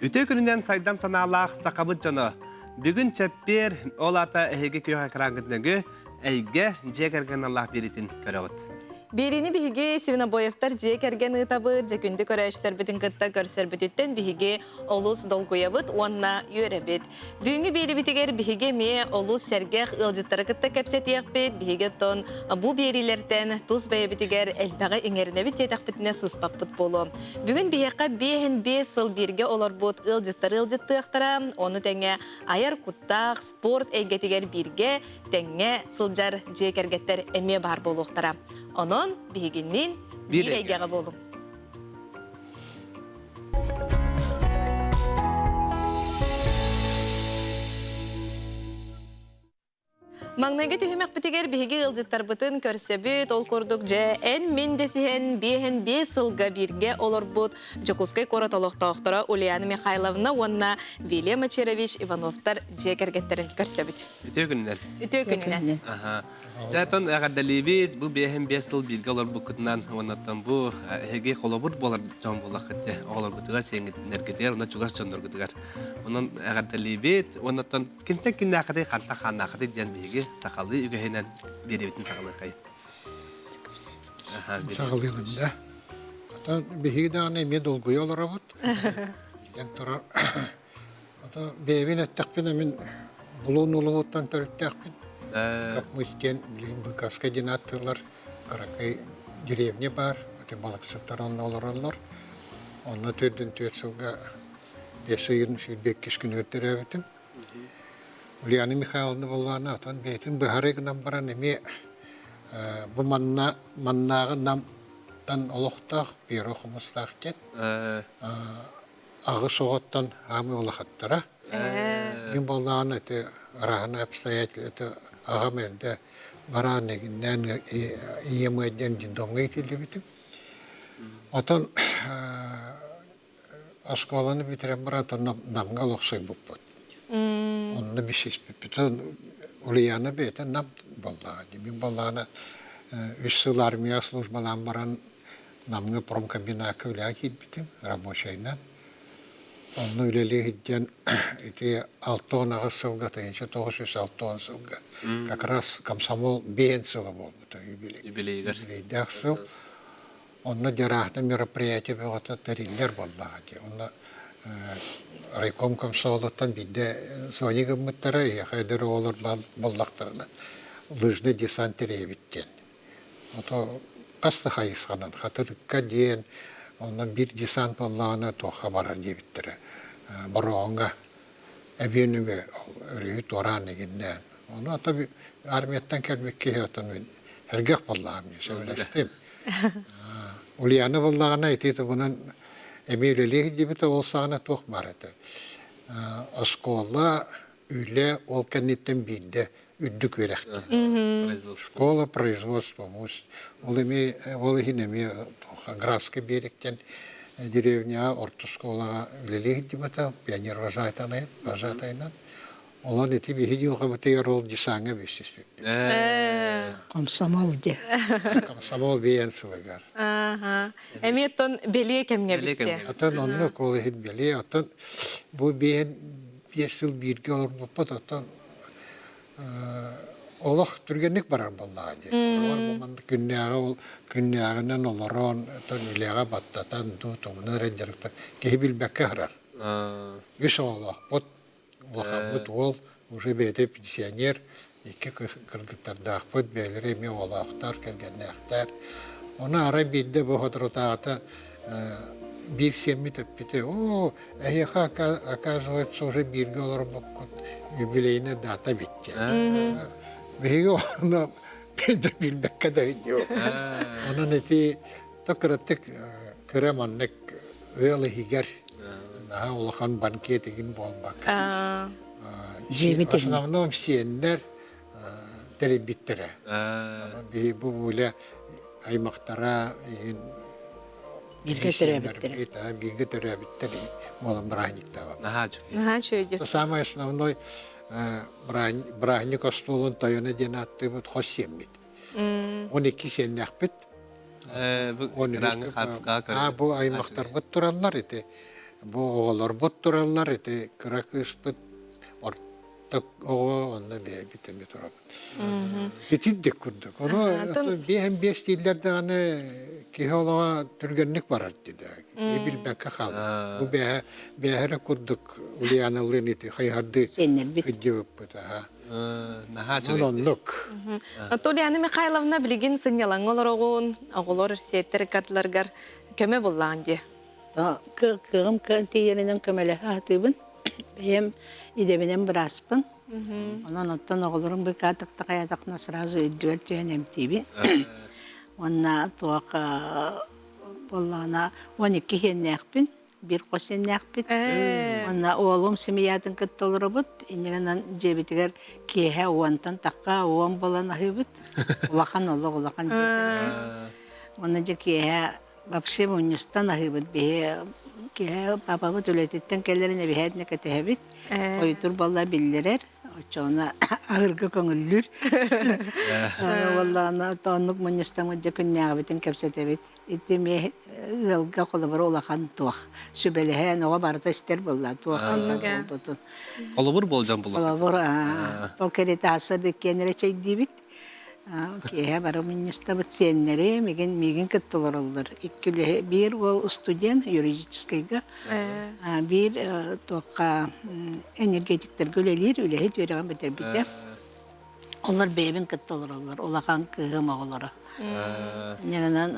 Үтүө күнүнэн сайдам санаалаах сахабыт дьоно! Бүгүн чэппиэр, ол аата эһиги күөх экраҥҥыт нөҥүө эйгэ дьиэ кэргэн аллаах биэритин көрөҕүт. Биэриини биһиги Свинобоевтар дьиэ кэргэн ыытабыт, дьэ күндү көрөөччүлэрбитин кытта көрсөрбүтүттэн биһиги олус долгуйабыт уонна үөрэбит. Бүгүҥҥү биэриибитигэр биһиги эмиэ олус сэргэх ыалдьыттары кытта кэпсэтиэхпит. Биһиги оттон бу биэриилэртэн тус бэйэбитигэр элбэҕи иҥэринэбит диэтэхпитинэ сыыспаппыт буолуо. Бүгүн биһиэхэ биэһин биэс сыл бииргэ олорбут ыалдьыттар ыалдьыттыахтара, ону тэҥэ айар куттаах спорт эйгэтигэр бииргэ тэҥҥэ сылдьар дьиэ кэргэттэр эмиэ баар буолуохтара. Онон биһигинниин биир эйгэҕэ буолуҥ. Маҥнайгы түһүмэхпитигэр биһиги ыалдьыттарбытын көрсөбүт. Ол курдук дьэ эн-мин дэсиһэн биэһэн биэс сылга бииргэ олорбут Дьокуускай куорат олохтоохторо Ульяна Михайловна уонна Вилия Мачерович Ивановтар дьиэ кэргэттэрин көрсөбүт. Үтүө күнүнэн. Үтүө күнүнэн. Аха. Дьэ, эҕэрдэлиибит. Бу биэһин биэс сыл бииргэ олорбуккутунан уоннаттан бу эһиги холобур буолар дьон буоллаххыт дьэ оҕолоргутугар, сиэҥҥитинэргитигэр уонна чугас дьонноргутугар. Онон эҕэрдэлиибит. Уоннаттан кимтэн киннээххитий, хантан хааннааххытый диэн биһиги сахалыы үгэһинэн биэриэбитин саҕалыаххайын. Саҕалыыбын да. Оттон биһиги даҕаны эмиэ долгуйа олоробут. Биллэн турар, Ото бэйэбин эттэхпинэ мин Булуун улууһуттан төрүттээхпин. Капмыс диэн билигин Быковскай диэн ааттыыллар кыракый деревня баар. Ити балыксыттар онно олороллор. Онно төрдүн түөрт сылга биэс ыйын 22 күнүгэр төрөөбүтүм. Ульяна Михайловна буоллаҕына отон бэйэтин быһарыы гынан баран эмиэ бу манна маннааҕы Намтан олохтоох Пьеро Хомустаах диэн аҕыс оҕоттон аамый улахаттара. Мин буоллаҕына ити ыраахына обстоятель это аҕам эрдэ бараан эгиннээн ийэм ыалдьан детдомҥа иитиллибитим. Отон оскуоланы бүтэрэн баран Намҥа олохсуйбуппут. Онно билсиспиппит. Ульяна бэйэтэ Нам буоллаҕа дии. Мин буоллаҕына үс сыл армия службалаан баран Намҥа промкомбинакка үлэҕэ киирбитим рабочайынан. Онно үлэлии сылдьан ити 68 сылга, 1960 сылга как раз комсомол биэн сыла буолбута юбилей. Юбилейгар. Юбилейдаах сыл. Онно дьараахта мероприятие бөҕөтө тэриллэр буоллаҕа дии. Онно райком комсомолуттан биирдэ звони гыммыттара, эһиэхэ эдэр оҕолор буоллахтарына лыжный десант тэрийэбит диэн. Ото хас да хайысханан Хатырыкка диэн, онно биир десант буоллаҕына туохха барар диэбиттэрэ. Бороҕоҥҥо Эбиэнүгэ өрүһү туораан игиннээн. Ону ата армияттан кэлбит киһи отон мин эргэх буоллаҕым дии сөбүлэстим. Ульяна буоллаҕына ити тугунан эмиэ үлэлии сылдьыбыта ол саҕана туох баар этэ. Оскуола, үлэ ол кэнниттэн биирдэ үрдүк үөрэхтэр. Школа производства ол эмиэ ол иһин эмиэ Графскай биэрэктэн деревняҕа орто оскуолаҕа үлэлии сылдьыбыта пионер вожатайынан Онон ити биһи дьылҕабытыгар ол десаҥҥа билсиспиппит. Комсомол де. Комсомол биэн сылыгар. Эмиэ оттон бэлиэ кэмҥэ битте. Оттон оннук ол иһин бэлиэ. Оттон бу биэн биэс сыл бииргэ олорбуппут оттон олох түргэнник барар буоллаҕа дии. Олор бу маннык күннээҕи ол күннээҕинэн олорон, оттон үлэҕэ баттатан дуу, тугунан эрэ дьарыктан киһи билбэккэ аһарар. Үс оҕолоохпут, улахаммыт уол уже бэйэтэ пенсионер, икки кыргыттардаахпыт, бэйэлэрэ эмиэ оҕолоохтор, кэргэннээхтэр. Ону арай биирдэ бу соторутааҕыта биир сиэммит эппитэ, оо, эһиэхэ оказывается уже бииргэ олорбуккут юбилейная дата бүттэ. Биһиги ону билбэккэ да Онон ити кыратык кыра маннык ыал иһигэр наһаа улахан банкет игин буолбакка. В основном сиэннэр тэрийбиттэрэ. Биһи бу үлэ аймахтара игин Бииргэ төрөөбүттэрэ. Бииргэ төрөөбүттэр буолан бырааһынньыктаабат. Наһаа үчүгэй. Самый основной бырааһынньык остуолун тойоно диэн ааттыыбыт хос сиэммит. 12 сиэннээхпит. Бу бу аймахтарбыт тураллар ити. Бу оҕолорбут тураллар, ити кыра кыыспыт орто оҕо онно бэйэбит эмиэ турабыт. Итирдик курдук. Ону биэһэн биэс дииллэр даҕаны киһи олоҕо түргэнник барар диде. Киһи билбэккэ хаалар. Бу бэйэ бэйэһэрэ курдук Ульяналыын ити хайыһардыы Сиэннэрбит. кырдьыбыппыт аха. Наһаа Ол оннук. Ульяна Михайловна билигин сынньалаҥҥа олороҕун, оҕолор сиэттэр ыккардыларыгар көмө буллаҕын дии. Кыаҕым тиийэринэн көмөлөһө сатыыбын. Бэйэм идэбинэн бырааспын. Онон оттон оҕолорум быкаатык-такайатахна сразу үрдүгэр түһэн эмтиибин. Уонна туох буоллаҕына 12 иһиэннээхпин, биир хос сиэннээхпит. Уонна уолум семьятын кытта олоробут. Инньэ гынан дьиэбитигэр киэһэ уонтан тахха уон буолан аһыыбыт. Улахан олох улахан дьиэ кэргэн. Уонна дьэ киэһэ Вообще мунньустан аһыыбыт биһи киэһэ папабыт үлэтиттэн кэлэрин эбиһээтинэ кэтэһэбит. Хойутур буолла биллэрэр. Оччоҕуна аһыырга көҥүллүүр. Уоллаана оннук мунньустаммыт дьэ күннээҕибитин кэпсэтэбит. Ити эмиэ ыалга холобура улахан туох сүбэлэһэн оҕо барыта истэр буолла туох хантан буолбутун. Холобур буолдьан булла. Холобур ол кэриэтэ аһаса да иккиэн эрэ чэйдиибит. Киэһэ бары мунньустабыт сиэннэрим, миигин, миигин кытта олороллор. Икки үлэһи биир уол студент юридическайга, биир туохха энергетиктэргэ үлэлиир, үлэһит үөрэҕин бүтэрбитэ. Олор бэйэбин кытта олороллор, улахан кыыһым оҕолоро. Ньыгынан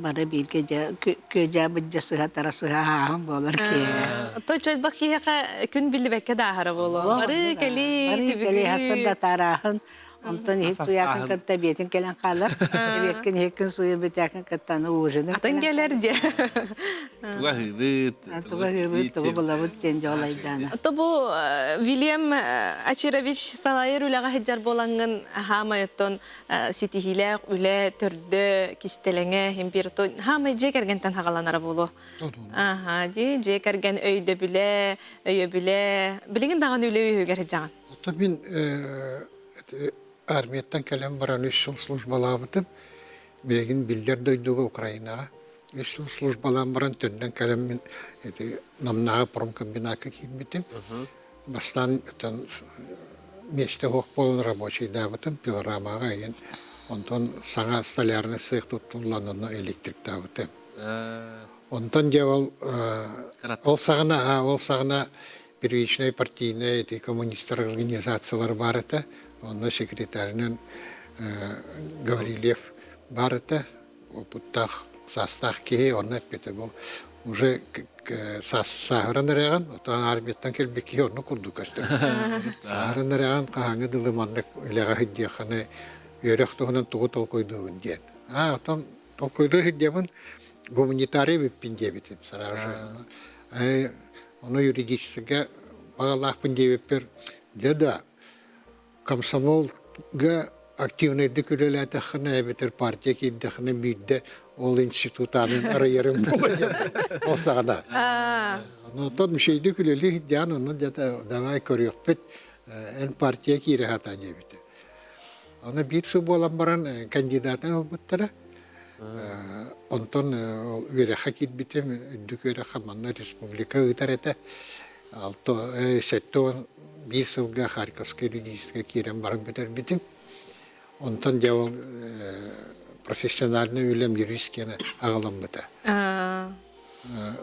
бары бииргэ дьэ күө-дьаа быдьа сыһа тара сыһа ааһан буолар киэһэ. То чөлбөх киһиэхэ күн биллибэккэ да ааһара буолуо. Бары кэлии, Бары кэлии, хасыр да таарааһын, Онтон иһит суйаакын кытта эбиэтин кэлэн хаалар. Эбиэккин иһиккин сууйан бүтээкин кытта аны ужины Атын кэлэр диэ. Туга аһыыбыт, Туга аһыыбыт, тугу булабыт диэн дьоҕулайдаана. То бу Вильям Ачирович салайар үлэҕэ сылдьар буолаҥҥын хаамай оттон ситиһиилээх үлэ төрдө, кистэлэҥэ император хаамай дьиэ кэргэнтэн хаҕаланара буолуо. Аха, дии дьиэ кэргэн өйдөбүлэ, өйөбүлэ. Билигин даҕаны үлэ үөһүгэр сылдьаҕын. Оттон мин армияттан кэлэн баран үс сыл службалаабытым. Билигин биллэр дойдуга Украинаҕа үс сыл службалаан баран төннөн кэлэммин ити Намнааҕы промкомбинакка киирбитим. Бастаан оттон миэстэ суох буолан рабочайдаабытым, пилорамаҕа игин. Онтон саҥа столярный цех туттуллан онно электриктаабытым. Онтон дьэ ол ол саҕана ол саҕана первичнай партийнай эти коммунистар организациялар баар этэ. Онно секретарынан Гаврильев баар этэ. Опыттаах, саастаах киһи онно эппитэ бу уже сааһыран эрэҕин, отон армияттан кэлбит киһи онно курдук көстөр. Сааһыран эрэҕин хаһааҥҥы дылы маннык үлэҕэ сылдьыаххыный, үөрэх туһунан тугу толкуйдуугун диэн. А, отон толкуйдуу сылдьабын, гуманитарий эбиппин диэбитим сразу же. Ону юридическайга баҕалаахпын диэбиппэр, дьэ да, комсомолга активнайдык үлэлээтэххинэ эбэтэр партия киирдэххинэ биирдэ ол институт аанын арыйарым буолуо диэн ол саҕана. Онтон үчүгэйдик үлэлии сылдьан, ону дьэ давай көрүөхпүт, эн партия киирэ сатаа диэбитэ. Аны биир сыл буолан баран кандидатын ылбыттара. Онтон үөрэххэ киирбитим, үрдүк үөрэххэ манна республика ыытар этэ. 71 сылга Харьковскай юридическай киирэн баран бүтэрбитим. Онтон дьэ ол профессиональнай үлэм юристканы аҕаламмыта.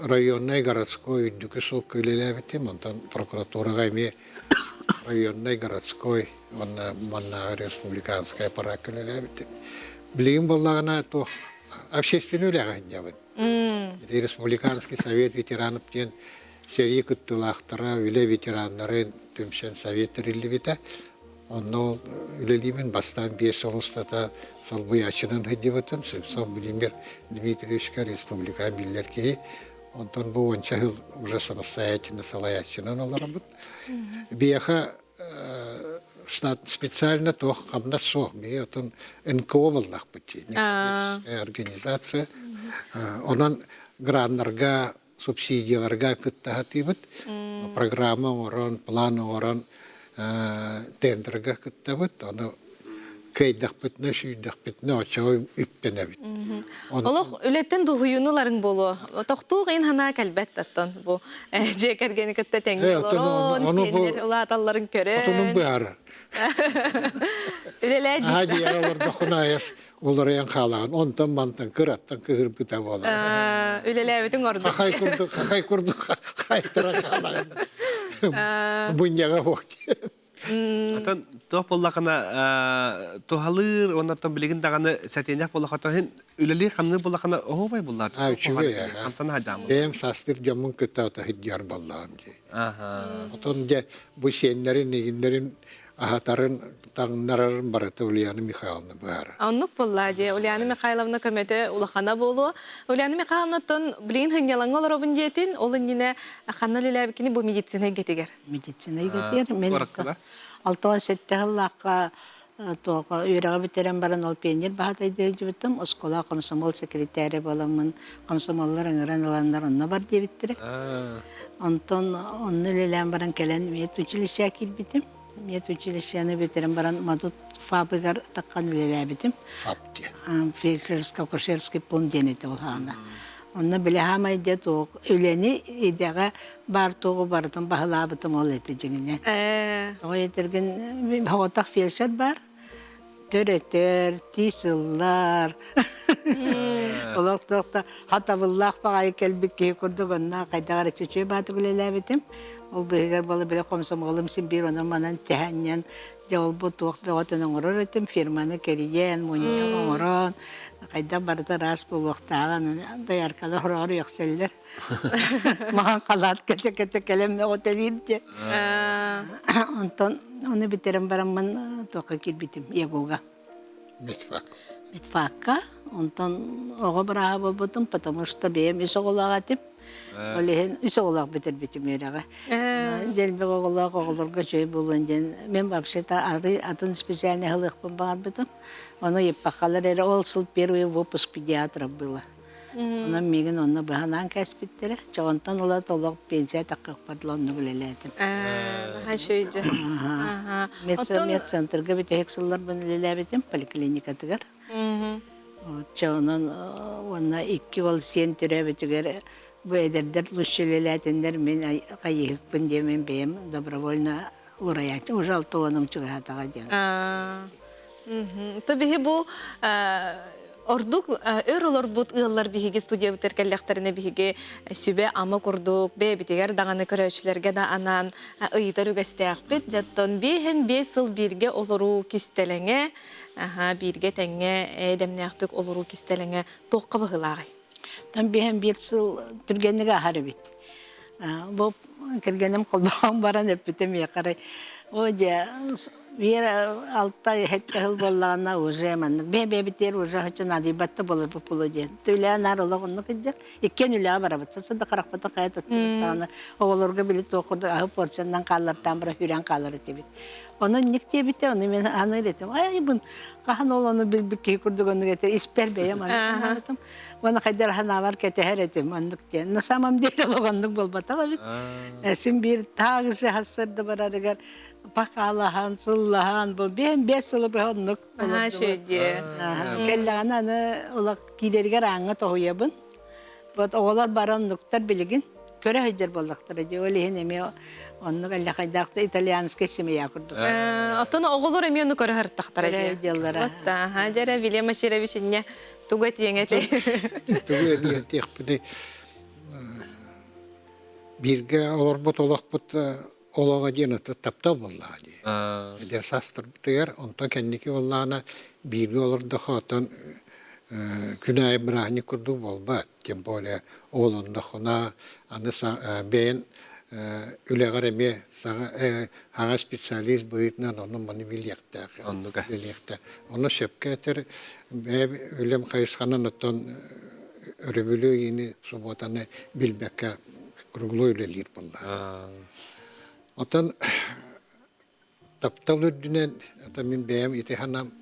Районнай городской үрдүкү суукка үлэлээбитим, онтон прокуратураҕа эмиэ районнай городской уонна маннааҕы республиканскай аппараакка үлэлээбитим. Билигин буоллаҕына туох общественный үлэҕэ сылдьабын. Ити республиканский совет ветеранов диэн сэрии кыттыылаахтара, үлэ ветераннарын түмсэн совет тэриллибитэ. Онно үлэлиибин бастаан 5 сыл устата солбуйааччынан сылдьыбытым. Слепцов Владимир Дмитриевичка республика биллэр киһи. Онтон бу уонча сыл уже самостоятельно салайааччынан олоробут. Биһиэхэ штат специально туох хамнас суох. Биһи отон НКО буоллахпыт дии, организация. Онон граннарга субсидияларга кытта сатыыбыт. Программа оҥорон, план оҥорон тендергэ кыттабыт. Ону Кыайдахпытына, сүүрдэхпитинэ оччоҕо үптэнэбит. Олох үлэттэн дуһуйууну ыларыҥ буолуо. Тохтуу кыйын санаа кэлбэт оттон бу дьиэ кэргэни кытта тэҥҥэ олорон, сиэннэр улааталларын көрөн. Отунун быһаарар. Үлэлээ дии. Дьиэҕэ олордоххуна айас уларыйан хаалаҕын. Онтон мантан кыраттан кыһырбыта буолар. Үлэлээбитиҥ ордук. Хахай курдук, хахай курдук хайтара хаалаҕын. Бунньаҕа суох Отон туох буоллахына туһалыыр уонна оттон билигин даҕаны сэтиэнэх буоллаха иһин үлэлиир хамныыр буоллахына оһуобай буллаат. Аа үчүгэй ээ. Хамсана хаджаамын. Бэйэм саастыыр дьоммун кытта ото сылдьар буоллаҕым дии. Отон дьэ бу сиэннэрин, игиннэрин аһатарын, таҥнарарын барыта Ульяна Михайловна быһаарар. Оннук буолла дии. Ульяна Михайловна көмөтө улахана буолуо. Ульяна Михайловнаттан билигин сынньалаҥҥа олоробун диэтин, ол иннинэ ханна үлэлээбиккини бу медицина эйгэтигэр. Медицина эйгэтигэр мен 67 сыллаахха туоха үөрэҕи бүтэрэн баран ол пионер баһаатайдыы сылдьыбытым. Оскуола комсомол секретарэ буоламмын комсомоллар ыҥыран ыланнар онно бар диэбиттэрэ. Онтон онно үлэлээн баран кэлэн медучилище киирбитим. Медучилищены бүтэрэн баран Модут ФАПыгар таххан үлэлээбитим. ФАП диye. Фельдшерско-акушерский пункт диэн этэ ол хаана. Онно били хаамай дьэ туох үлэни идэҕэ баар туоҕу барытын баһылаабытым ол этэ дьиҥинэн. Тоҕо этэргин соҕотох фельдшер баар. Төрөтөр, тиис ыллар. Олох туох да хатабыллаах баҕайы кэлбит киһи курдук онно хайдах эрэ чүчүө баатык үлэлээбитим. Ол быыһыгар буола били комсомолум син биир онон-манан тэһэнньэн дьэ ол бу туох бөҕөтүн оҥорор этим, фирманы кэрийэн, мунньах оҥорон, хайдах барыта ыраас буолуохтааҕын дояркалар хороҕор үөхсэллэр. Махан халаат кэтэ-кэтэ кэлэн мөҕүтэлиир диэн. Онтон ону бүтэрэн бараммын туохха киирбитим ЕГУга. Медфак. Медфакка. Онтон оҕо бырааһа буолбутум, потому что бэйэм үс оҕолоох этим. Ол иһин үс оҕолоох бүтэрбитим үөрэҕи. Дэлбэх оҕолоох оҕолорго үчүгэй буолуон диэн мен вообще-то атын специальность ылыахпын баҕарбытым. Ону ыйыппаккалар эрэ ол сыл первый выпуск педиатров было. Онон миигин онно быһанаан кэспиттэрэ. Чоҕонтон ыла толох пенсия таххыппар оннук үлэлээтим. Наһаа үчүгэй Медцентрга бүтэһик сылларбын үлэлээбитим поликлиникатыгар. Чэ онон уонна икки уол сиэн төрөөбүтүгэр бу эдэрдэр лучше үлэлээтиннэр мин хайыһыкпын диэн мин бэйэм добровольно уурайааччы уже алта уонум чугаһаатаҕа диэн. То биһи бу ордук өр олорбут ыаллар биһиги студиябытыгар кэллэхтэринэ биһиги сүбэ-ама курдук бэйэбитигэр даҕаны көрөөччүлэргэ да анаан ыйытар үгэстээхпит. Дьэттон биэһин биэс сыл бииргэ олоруу кистэлэҥэ, бииргэ тэҥҥэ эдэмнээхтик олоруу кистэлэҥэ туохха быһыылааҕый? Тан биэһин биир сыл түргэнник ааһар эбит. Бу кэргэним холбоон баран эппитим миэхэ о дьэ биир алта сэттэ сыл буоллаҕына уже маннык бэйэ-бэйэбитигэр уже хочу наадыйбат да буолар бу диэн үлээн наар олох оннук сылдьар иккиэн үлэҕэ барабыт сарсыарда харахпытын хайа таттыбыт оҕолорго били туох курдук аһы порциянан хааллартаан бара сүүрэн хаалар этибит Онон инник диэбитэ, ону мин аныыр этим. Ай, бун хаһан ол ону билбит киһи курдук оннук этэ, испэр бэйэм аны санаабытым. Уонна хайдах санаабар кэтэһэр этим, оннук диэн. На самом деле олох оннук буолбатах эбит. Син биир таагысы хассарда барарыгар пакаалаһан, сыллаһан, бу биэн биэс сылы быһа оннук Аха, шөйдүө. Кэллэҕинэ аны олох киирэригэр ааҥҥа тоһуйабын. Вот оҕолор бары оннуктар билигин көрө сылдьар буоллахтара дии. Ол иһин эмиэ оннук эллэхэйдээх итальянскай семья курдук. Оттон оҕолор эмиэ ону көрө сырыттахтара дии. Көрө Вот аха дьэрэ Вильям Ачирович инньэ тугу этиэҥ этэй? Тугу этиэхпиний? Бииргэ олорбут олохпут олоҕо диэн таптал буоллаҕа дии. Эдэр саастарбытыгар онтон кэнники буоллаҕына бииргэ олордохо оттон күн аайы бырааһынньык курдук буолбат. Тем более оҕолонноххуна аны бэйэн үлэҕэр эмиэ саҥа специалист быһыытынан ону-маны билиэхтээх. Билиэхтээх. Ону сөпкө этэр бэйэ үлэм хайысханан оттон өрөбүлү иини субуотаны билбэккэ круглой үлэлиир буоллаҕа. Оттон таптал үрдүнэн это мин бэйэм ити санаам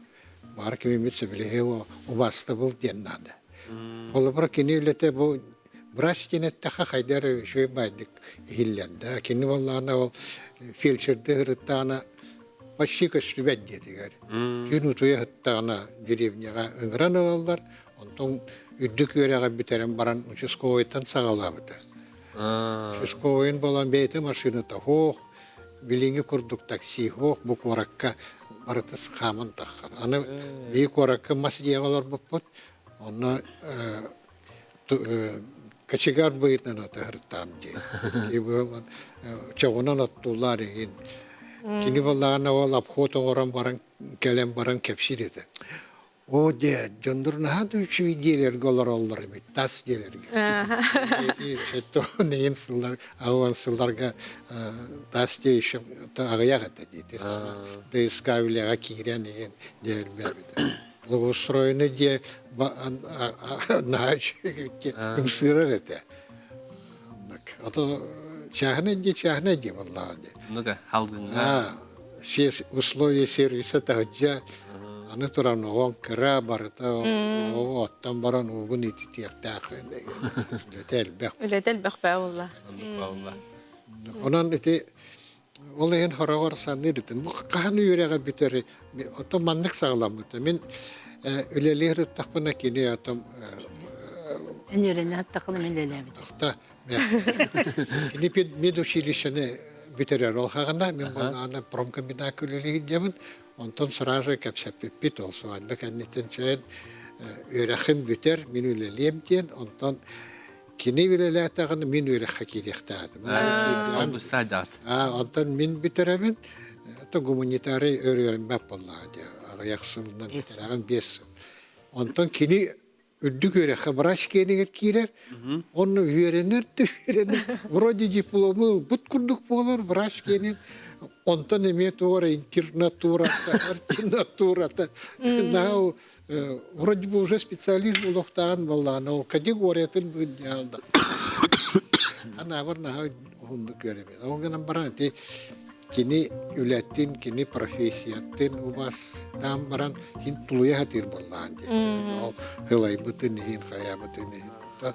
баар кимимит сөбүлэһиэ убаастабыл диэн наада. Холобура кини үлэтэ бу врач диэн эттэххэ хайда эрэ үчүгэй баайдык иһиллэр да. Кини буоллаҕына ол фельдшерди ырыттаҕына. почти көстүбэт диэтигэр. Түүн утуйа сыттаҕына деревняҕа ыҥыран ылаллар, онтон үрдүк үөрэҕи бүтэрэн баран участковойтан саҕалаабыта. Участковойун буолан бэйэтэ машината суох, билиҥҥи курдук такси суох, бу куоракка барыта хааман таххар. Аны биир куоракка мас дьиэҕэ олорбуппут, онно кочегар быһыытынан атыһыртаам диэн. Чоҕунан оттууллар игин. Кини буоллаҕына ол обход оҥорон баран кэлэн баран кэпсиир этэ. Оо дьэ, дьоннор наһаа да үчүгэй дьиэлэргэ олороллор эбит, тас дьиэлэргэ. Нэйин сыллар, аҕыан сылларга тас дьиэ еще аҕыйах этэ диэти. ДСК үлэҕэ киирэн игин дьиэлбэбит. Благоустроенный дьиэ наһаа үчүгэй ымсыырар этэ. Ото чааһынай дьиэ чааһынай дьиэ буоллаҕа дии. Ну-ка, халгыҥҥа. Условия сервиса таһырдьа аны туран оҕоҥ кыра барыта оҕо оттон баран уугун ититиэхтээх үлэтэ элбэх. Үлэтэ элбэх баа буолла. Буолла. Онон ити ол иһин хороҕор саныыр этим. Бу хаһан үөрэҕэ бүтэр оттон маннык саҕаламмыта. Мин үлэлиир ыттахпына кини отом Эн үөрэнэ аттахына мин үлэлээбитим. Кини медучилищены бүтэрэр ол хаҕына мин буоллаҕына промкомбинакка үлэлиир диэмин онтон сразу кэпсэппиппит ол свадьба кэнниттэн чээн үөрэххин бүтэр мин үлэлиэм диэн онтон кини үлэлээтэҕинэ мин үөрэххэ киириэхтээхтим. Онтон мин бүтэрэбин то гуманитарий өрүөрүммэт буоллаҕа дии аҕыйах сылынан бүтэрэҕин биэс сыл. Онтон кини үрдүк үөрэххэ врач киэнигэр киирэр онно үөрэнэр да үөрэнэр вроде диплому ылбыт курдук буолар врач киэнин онтон эмиэ туох эрэ интернатурата ординатурата наһаа вроде бы уже специалист буолуохтааҕын буоллаҕына ол категориятын быдьаалда анаабар наһаа уһуннук үөрэммит ол гынан баран ити кини үлэтин, кини профессиятын убастаан баран иһин тулуйа сатыыр буоллаҕын диэн. Ол ылайбытын иһин, хайаабытын иһин.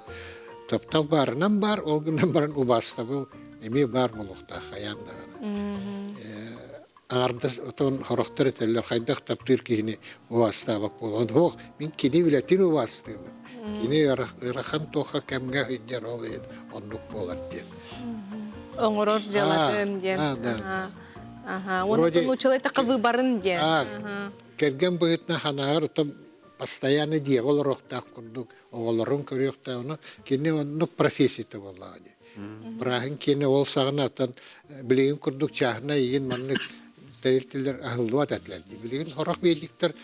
Таптал баарынан баар, ол гынан баран убаастабыл эмиэ баар буолуохтаах хайаан даҕаны. Аҥардас отон хорохтор этэллэр хайдах таптыыр киһини убаастаабат буолан суох мин кини үлэтин убаастыыбын. Кини ыарахан туохха кэмҥэ сылдьар ол иһин оннук буолар диэн. Оҥорор дьыалатын диэн. Аха. Уонна нууччалыы эттэххэ выборын диэн. Кэргэн быһыытынан ханаҕар отон постоянно дьиэҕэ олоруохтаах курдук оҕолорун көрүөхтээх ону кини оннук профессията буоллаҕа дии. Бырааһын киэнэ ол саҕана оттон билигин курдук чааһынай игин маннык тэрилтэлэр аһыллыбат этилэр дии. Билигин сорох медиктэр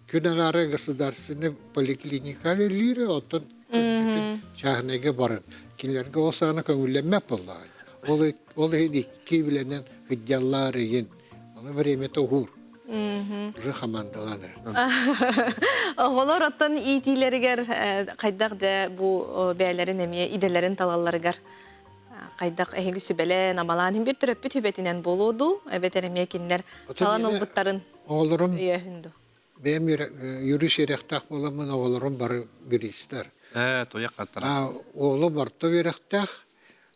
күн аҥаара государственный поликлиника үлэлиир, оттон чааһынайга баран кинилэргэ ол саҕана көҥүллэммэт буоллаҕа. Ол ол иһин икки үлэнэн сылдьаллар игин. Ону времята уһуур. Уже хамаандалаан эрэр. Оҕолор оттон иитиилэригэр хайдах дьэ бу бэйэлэрин эмиэ идэлэрин талалларыгар хайдах эһиги сүбэлээн, амалаан иһин бир төрөппүт сүбэтинэн буолуо дуу, эбэтэр эмиэ кинилэр талан ылбыттарын Оҕолорум өйөөһүн дуу? бэйэм юрист үөрэхтээх буоламмын оҕолорум бары юристар. Ээ, туйах хаттара. Уолум орто үөрэхтээх,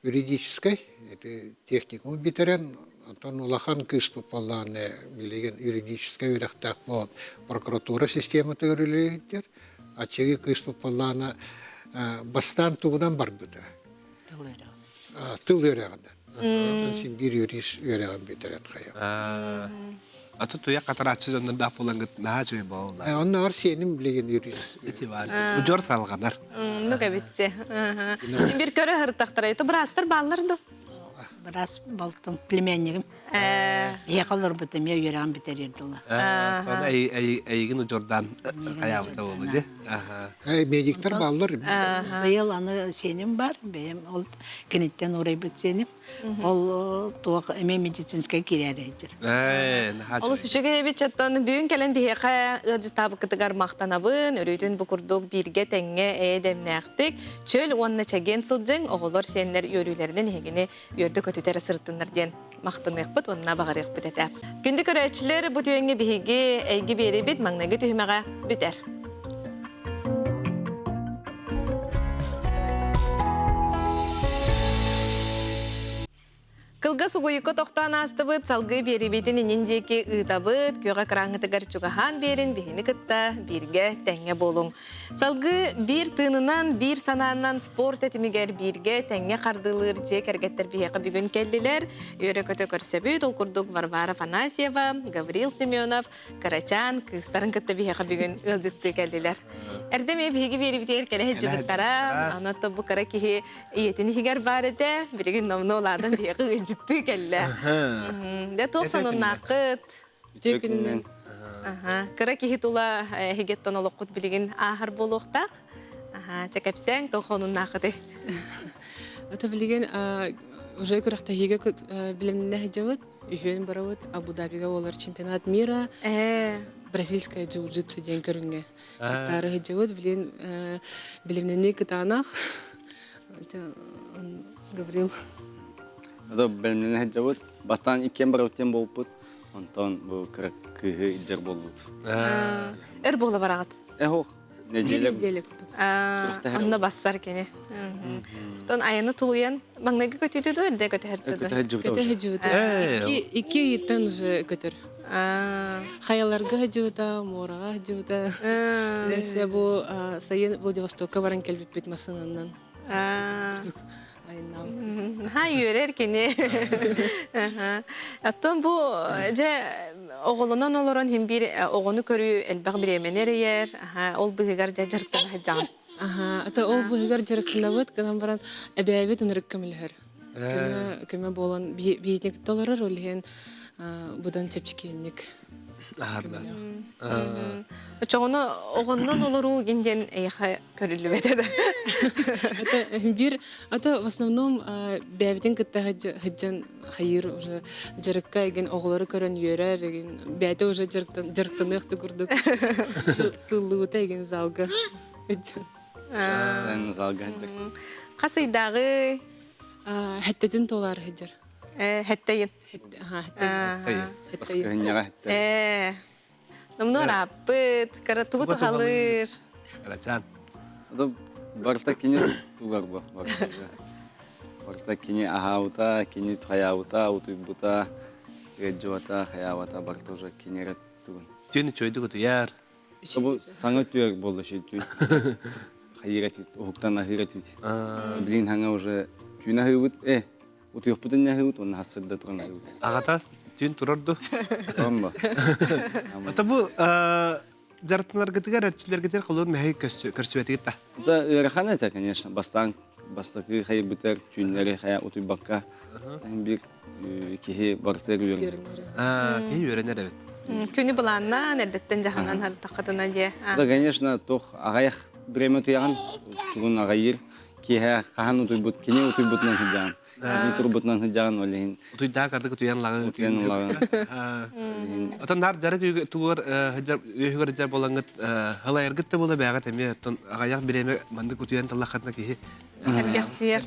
юридическай, это техникум бүтэрэн, онтон улахан кыыспыт буоллаҕына билигин юридическай үөрэхтээх буолан прокуратура систематыгар үлэлиир. Аччыгый кыыспыт буоллаҕына бастаан тугунан барбыта? Тыл үөрэҕинэн. Тыл үөрэҕинэн. Онтон син биир юрист үөрэҕин бүтэрэн хайа. Аты туйах хатарааччы дьоннордоох буолаҥҥыт наһаа үчүгэй буолла. Оннооҕор сиэним билигин юрист. Ити баар. Удьуор салҕанар. Ну кэбитчи. Бир көрө сырыттахтара. Это быраастар бааллар да? Быраас балтым племяннигим. Биһиэхэ олорбут эмиэ үөрэҕин бүтэриэр дылы. Соны эйигин удьуордаан хайаабыта буолла дии. Медиктер бааллар. Быйыл аны сиэним бар. Бэйэм ол киниттэн уурайбыт сиэним. Ол туох эмиэ медицинскэй киирээри сылдьар. Олус үчүгэй эбит оттон бүгүн кэлэн биһиэхэ ыалдьыттаабыккытыгар махтанабын. Өрүүтүн бу курдук бииргэ тэҥҥэ эйэ-дэмнээхтик, чөл уонна чэгиэн сылдьыҥ, оҕолор сиэннэр үөрүүлэринэн эһигини үөрдэ-көтүтэ эрэ сырыттыннар диэн махтаныахпыт уонна баҕарыахпыт этэ. Күндү көрөөччүлэр, бу түгэҥҥэ биһиги эйги биэрибит маҥнайгы түһүмэҕэ бүтэр. Кылгас Кылгас угуйукка тохтоон аастыбыт, салгыы биэрибитин иннин диэки ыытабыт, күөх экраҥҥытыгар чугаһаан биэрин биһини кытта бииргэ тэҥҥэ буолуҥ. Салгыы биир тыынынан, биир санаанан спорт этимигэр бииргэ тэҥҥэ хардыылыыр дьиэ кэргэттэр биһиэхэ бүгүн кэллилэр. Үөрэ-көтө көрсөбүт, ол курдук Варвара Афанасьева, Гаврил Семенов, кырачаан кыыстарын кытта биһиэхэ бүгүн ыалдьыттыы кэллилэр. Эрдэ эмиэ биһиги биэрибитигэр кэлэ сылдьыбыттара. Онон бу кыра киһи ийэтин иһигэр баар этэ. Билигин номнуо улаатан биһиэхэ ыалдьыттыы кэллэ. Дьэ туох сонуннааххыт? Үтүө күнүнэн. Аха, кыра киһи тула эһигиттэн олоххут билигин ааһар буолуохтаах. Аха, чэ кэпсээҥ, туох сонуннааххытый? Ата билигин уже күрэхтэһиигэ билимнэ сылдьабыт. Үһүөн барабыт Абу-Дабига буолар чемпионат мира бразильская джиу-джитсу диэн көрүҥҥэ кыттаары сылдьабыт. Билин билимнэни кытаанах. Гаврил. Ото бэлэмнэнэ сылдьабыт. Бастаан иккиэн барабыт диэн буолбут. Онтон бу кыра кыыһы илдьэр буоллубут. Өр буола бараҕыт? Эһох. Неделя. Неделя курдук. Онно бассар кини. Оттон айаны тулуйан маҥнайгы көтүүтү дуо эрдэ көтөһөртө дуо? Көтө сылдьыбыта. Икки ыйыттан уже көтөр. Хайаларга сылдьыбыта, муораҕа сылдьыбыта. Десе бу сайын Владивостокка баран кэлбиппит массыынанан. Ха үөрэр кини. Оттон бу дьэ оҕолонон олорон хим биир оҕону көрүү элбэх бириэмэни эрэйэр. Ол быһыгар дьэ дьарыктана сылдьаҕын. Аха, ата ол быһыгар дьарыктанабыт, гынан баран эбээбит ынырык көмөлөһөр. Көмө көмө буолан биһиэтин кытта олорор, ол иһин быдан чэпчэкиэнник. Аһарда. Очоҕуна оҕоннон олоруу гин диэн эйиэхэ көрүллүбэтэ да. Это бир, ата в основном бэйэбитин кытта сылдьан хайыыр уже дьарыкка эгин оҕолору көрөн үөрэр эгин бэйэтэ уже дьарыктаныах да курдук сыллыбыта эгин залга. Залга Хас ыйдааҕы? Хэттэтин туолаары сылдьар. Хэттейин. Баскыһынньаҕа хэттэ. Номнуо ырааппыт, кыра тугу туһалыыр. Кырачаан. Барыта кини тугар бу. Барыта кини аһаабыта, кини хайаабыта, утуйбута, ыалдьыбата, хайаабата, барыта уже кини эрэ тугун. Түүн үчүгэйдик утуйар. Бу саҥа түөр буолла ши түүн. Хайыыр этибит, уһуктан аһыыр этибит. Билигин хаҥа уже түүн аһыыбыт, э, Утуйахпытын аһыыбыт уонна хассырда туран аһыыбыт. Аҕата түүн турар ду? Онно. Ата бу дьарыктанаргытыгар, эрчиллэргитигэр холур мэһэй көрсүбэтигит да? Да ыарахан этэ, конечно. Бастаан бастакы хайырбытар түүннэри хайа утуйбакка биир киһи барытыгар үөрэнэр. Киһи үөрэнэр эбит. Күнү былааннаан, эрдэттэн дьаһанан хардаххытына диэ. Да, конечно, туох аҕайах время утуйаҕын, тугун аҕайыыр. Киэһэ хаһан утуйбут, кини утуйбутунан сылдьаҕын. Кини турбутунан сылдьаҕын, ол иһин. Утуйдаах ардык утуйан лаҕы. Утуйан лаҕы. Отон наар дьарык тугар үөһүгэр дьар болаңыт хылайаргыт да буола бээҕит эмиэ оттон аҕайах бириэмэ маннык утуйан таллаххытына киһи Эргэхсийэр.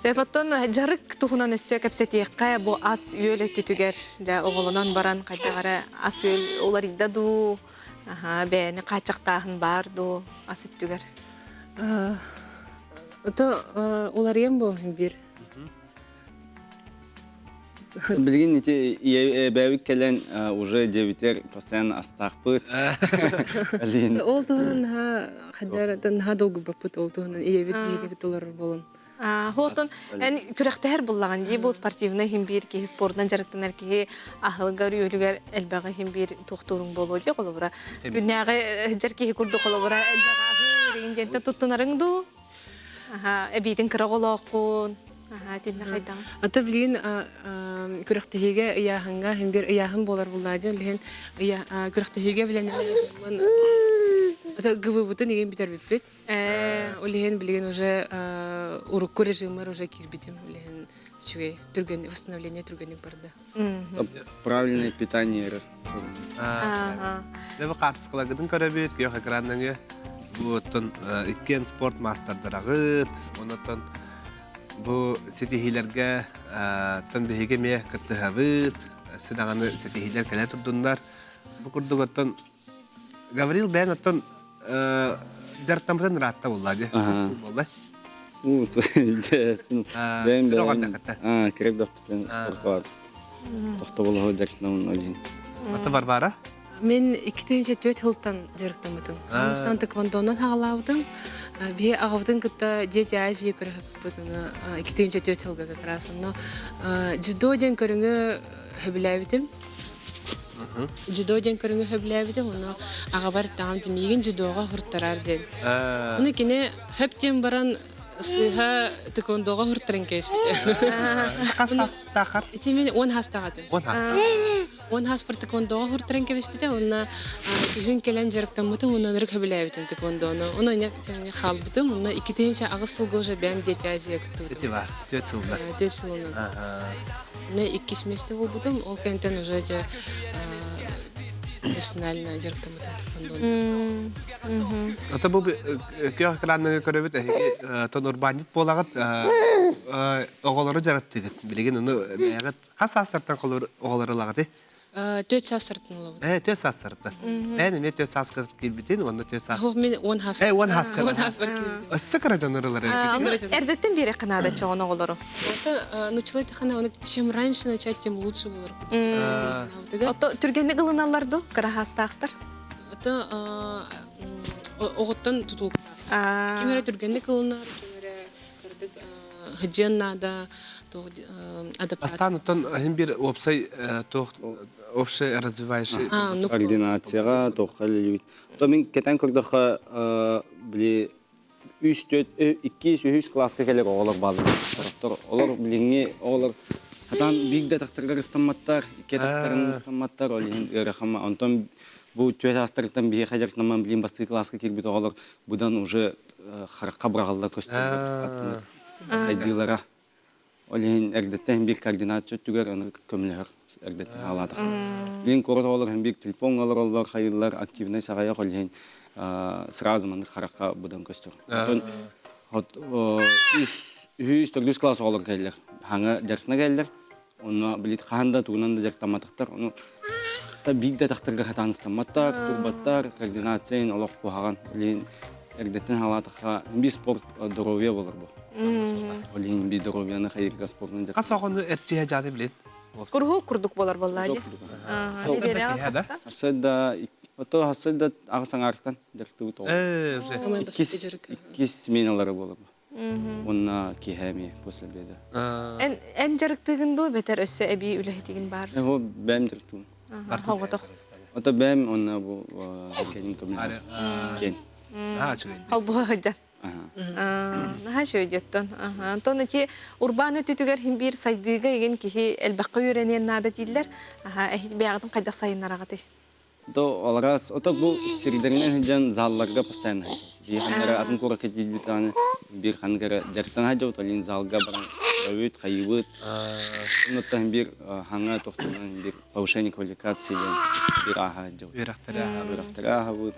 Сөп оттон дьарык туһунан өссө кэпсэтиэххэ бу ас-үөл өттүтүгэр дьэ оҕолонон баран хайдах эрэ ас-үөл уларыйда дуу Аһаа, бэйэни хааччахтааһын баар дуу ас өттүгэр? Ото уларыйан буолуһун биир. Билигин ити бэйэбит кэлэн уже дьиэбитигэр постоянно астаахпыт. Ол туһунан наһаа хаддар наһаа долгуйбаппыт ол туһунан ийэбит биһиги толорор буолан. Хотон эн күрэхтэһэр буллаҕын дии бу спортивнай иһин биир киһи спордунан дьарыктанар киһи аһылыгар үөлүгэр элбэҕи иһин биир туохтууруҥ буолуо дии холобура күннээҕи дьар киһи курдук холобура элбэҕи аһыыр диэнтэн туттунарыҥ дуу аха эбиитин кыра оҕолооххун аха итиннэ хайдаҕын Ата билигин күрэхтэһиигэ ыйааһыҥҥа иһин биир ыйааһын буолар буллаадьы билигин күрэхтэһиигэ билэн ГВБытын игин бүтэрбиппит Ол иһин билигин уже урукку режиммар уже киирбитим. Ол иһин үчүгэй түргэн восстановление түргэнник барда. Правильное питание. Дэ бу хаартыскаларгытын көрөбүт, күөх экраннаҥы. Бу оттон иккиэн спорт маастардарагыт, онотон бу ситиһиилэргэ тон биһиги эмиэ кыттыһабыт, өссө даҕаны ситиһиилэр кэлэ турдуннар. Бу курдук оттон Гаврил бэйэн оттон дьарыктаммытын ыраатта буолла дии. Хас сыл буолла? Бэйэм бэйэм кирек дохпутен спортка бар. Тохтоболоһо дьарыктанамын олин. Ата Варвара? Мен 2004 жылтан дьарыктаммытым. Андастан тэквондонан хаҕалаабытым. Биһи аҕабытын кытта Дети Азии көрөһөппүт 2004 жылга как раз. Онно дзюдо диэн көрүҥү сөбүлээбитим. Дзюдо диэн көрүҥү сөбүлээбитим. Онно аҕабар таҕам миигин дзюдоҕа хуртарар диэн. Ону кини хөп диэн баран сыыһа тэквондоҕа хуртаран кээспитэ. Хас саастаахар? Ити мин 10 саастаах этим. 10 саастаах. 10 сааспар тэквондоҕа хуртаран кэбиспитэ уонна күһүн кэлэн дьарыктаммытым уонна ынырык сөбүлээбитим тэквондону. Ону хаалбытым. Онно 2008 сылга уже бэйэм Дети Азия кыттыбытым. Ити бар, 4 сылда. 4 сылынан. Онно иккис месте буолбутум. Ол кэнтэн уже дьэ персонально дьарыктаммытым тэквондону. Ата бу күөх экраннары көрөбүт эһиги тон урбаанньыт буолаҕыт оҕолору дьарыктыгыт. Билигин ону бэйэҕит хас саастартан оҕолору ылаҕытый? 4 саастартан ылабыт. 4 саастартан. Эн эмиэ 4 сааска киирбитин, уонна 4 саас. Хоп, мен 10 саас. 10 сааска. 10 сааспар киирбитим. Өссө кыра дьоннор ылар Эрдеттен биэре канада чоҕон оҕолору. Это, ну, человек хана, чем раньше начать, тем лучше болор. Ото түргэнник ылыналлар ду, кыраһаастаахтар? Это оҕоттон тутулуктаах. Ким эрэ түргэнник ылынар, ким эрэ кырдык хыдьыан наада, адаптация. Бастаан оттон иһин бир уопсай туох общий развивающий координацияҕа туохха үлэлиибит. То мин кэтэн көрдөххө били үс төрт иккис үһүс кылааска кэлэр оҕолор бааллар. Сорохтор олор билиҥҥи оҕолор хатаан биир да тахтаргар ыстамматтар, икки тахтарын ыстамматтар, ол иһин ыарахама. Онтон бу түөрт аастарыттан биһиэхэ дьарыктанан билин бастыы кылааска киирбит оҕолор быдан уже харахха быраҕаллар көстөллөр хайдыылара. Ол иһин эрдэттэн биир координация өттүгэр аны көмөлөһөр эрдэттэн хаалаатах. Билин куорат оҕолор биир телефоҥҥа олороллор, хайыыллар, активнай саҕайах ол иһин сразу маннык харахха быдан көстөр. Онтон үһүс, төрдүс класс оҕолор кэллэр. Хаҥа дьарыктана кэллэр. Онно билит хаһан да тугунан да дьарыктамматахтар. Ону биир да тахтарга хатаан ыстамматтар, турбаттар, координация олох куһаҕан. Билин эрдэттэн хаалаатахха биир спорт здоровье болор бу. Ол иһин биир здоровьяны хайырга спортунан Хас оҕону эрчийэ дьааты билин? Курһу курдук болар болла ди. Хасса да ото хасса да аҕыс аҥаартан дьарыктыбыт оҕо. Иккис сменалары болор. Уонна киэһэ эмиэ после обеда. Эн эн дьарыктыгын дуу бэтэр өссө эбии үлэһитигин бар. Бу бэм дьарыктыгын. Хоҕотох. Ото бэм уонна бу кэлин көмө. Кен. Холбуһа сылдьан. Наһаа үчүгэй Антон ити урбаан өттүтүгэр хин биир сайдыыга игин киһи элбэххэ үөрэниэн наада дииллэр. Эһит бэйэҕитин хайдах сайыннараҕытый? То аларас ото бу сирдэринэн сылдьан залларга постоянно биир ханнара атын куоракка тиийбит даҕаны биир ханнык эрэ дьарыктана сылдьабыт олин залга баран көрөбүт хайыыбыт оннуттан биир хаҥа тохтонон биир повышение квалификации диэн биир ааһа сылдьабыт үөрэхтэри үөрэхтэри ааһабыт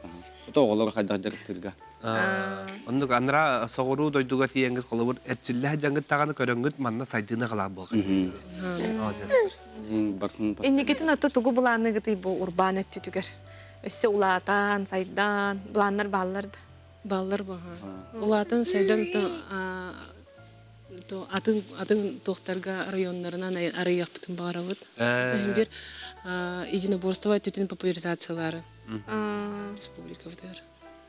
ото оҕолору хайдах дьарыктыырга Оннук анараа соҕуруу дойдуга тиийэҥҥит холобур эрчиллэ сылдьаҥҥыт даҕаны көрөҥҥүт манна сайдыыны аҕалаах буолҕа. Инникитин ото тугу былаанныгытый бу урбаан өттүтүгэр? Өссө улаатан, сайдан, былааннар бааллар да? Бааллар баха. Улаатан, сайдан то то атын атын туохтарга районнарынан арыйахпытын баҕарабыт. Бир единоборство өттүтүн популяризациялары республикабытыгар.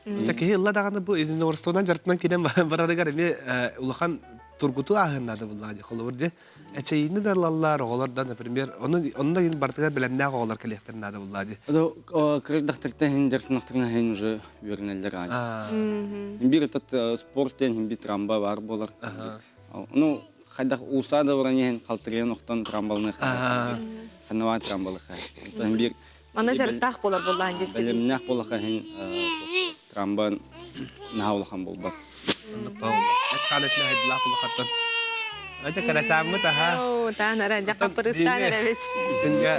Ата киһи ылла даҕаны бу единоборствонан дьарыктанан киирэн барарыгар эмиэ улахан тургутуу ааһын наада буллаҕа дии. Холобур дии эчэйиини да ылаллар, оҕолор да, например, ону онно иһин барытыгар бэлэмнээх оҕолор кэлиэхтэрин наада буллаҕа дии. Кырдахтартан иһин дьарыктанахтарына иһин уже үөрэнэллэр аадьа. Биир этот спорт диэн иһин биир трамба баар буолар. Ну, хайдах уулусса да баран иһин халтырыйан охтон трамбалыныахха. Ханнабаа трамбалыха. Онтон биир Манна дьарыктаах буолар буоллаан дии. Бэлэмнээх буолаха иһин трамба наһаа улахан буолбат. Оннук эт хаан этинэ хайдылаах улахаттан. Ача кырачааммыт аха. Оо, таан ара, дьэ хаппырыстаан эрэбит. Күнгэ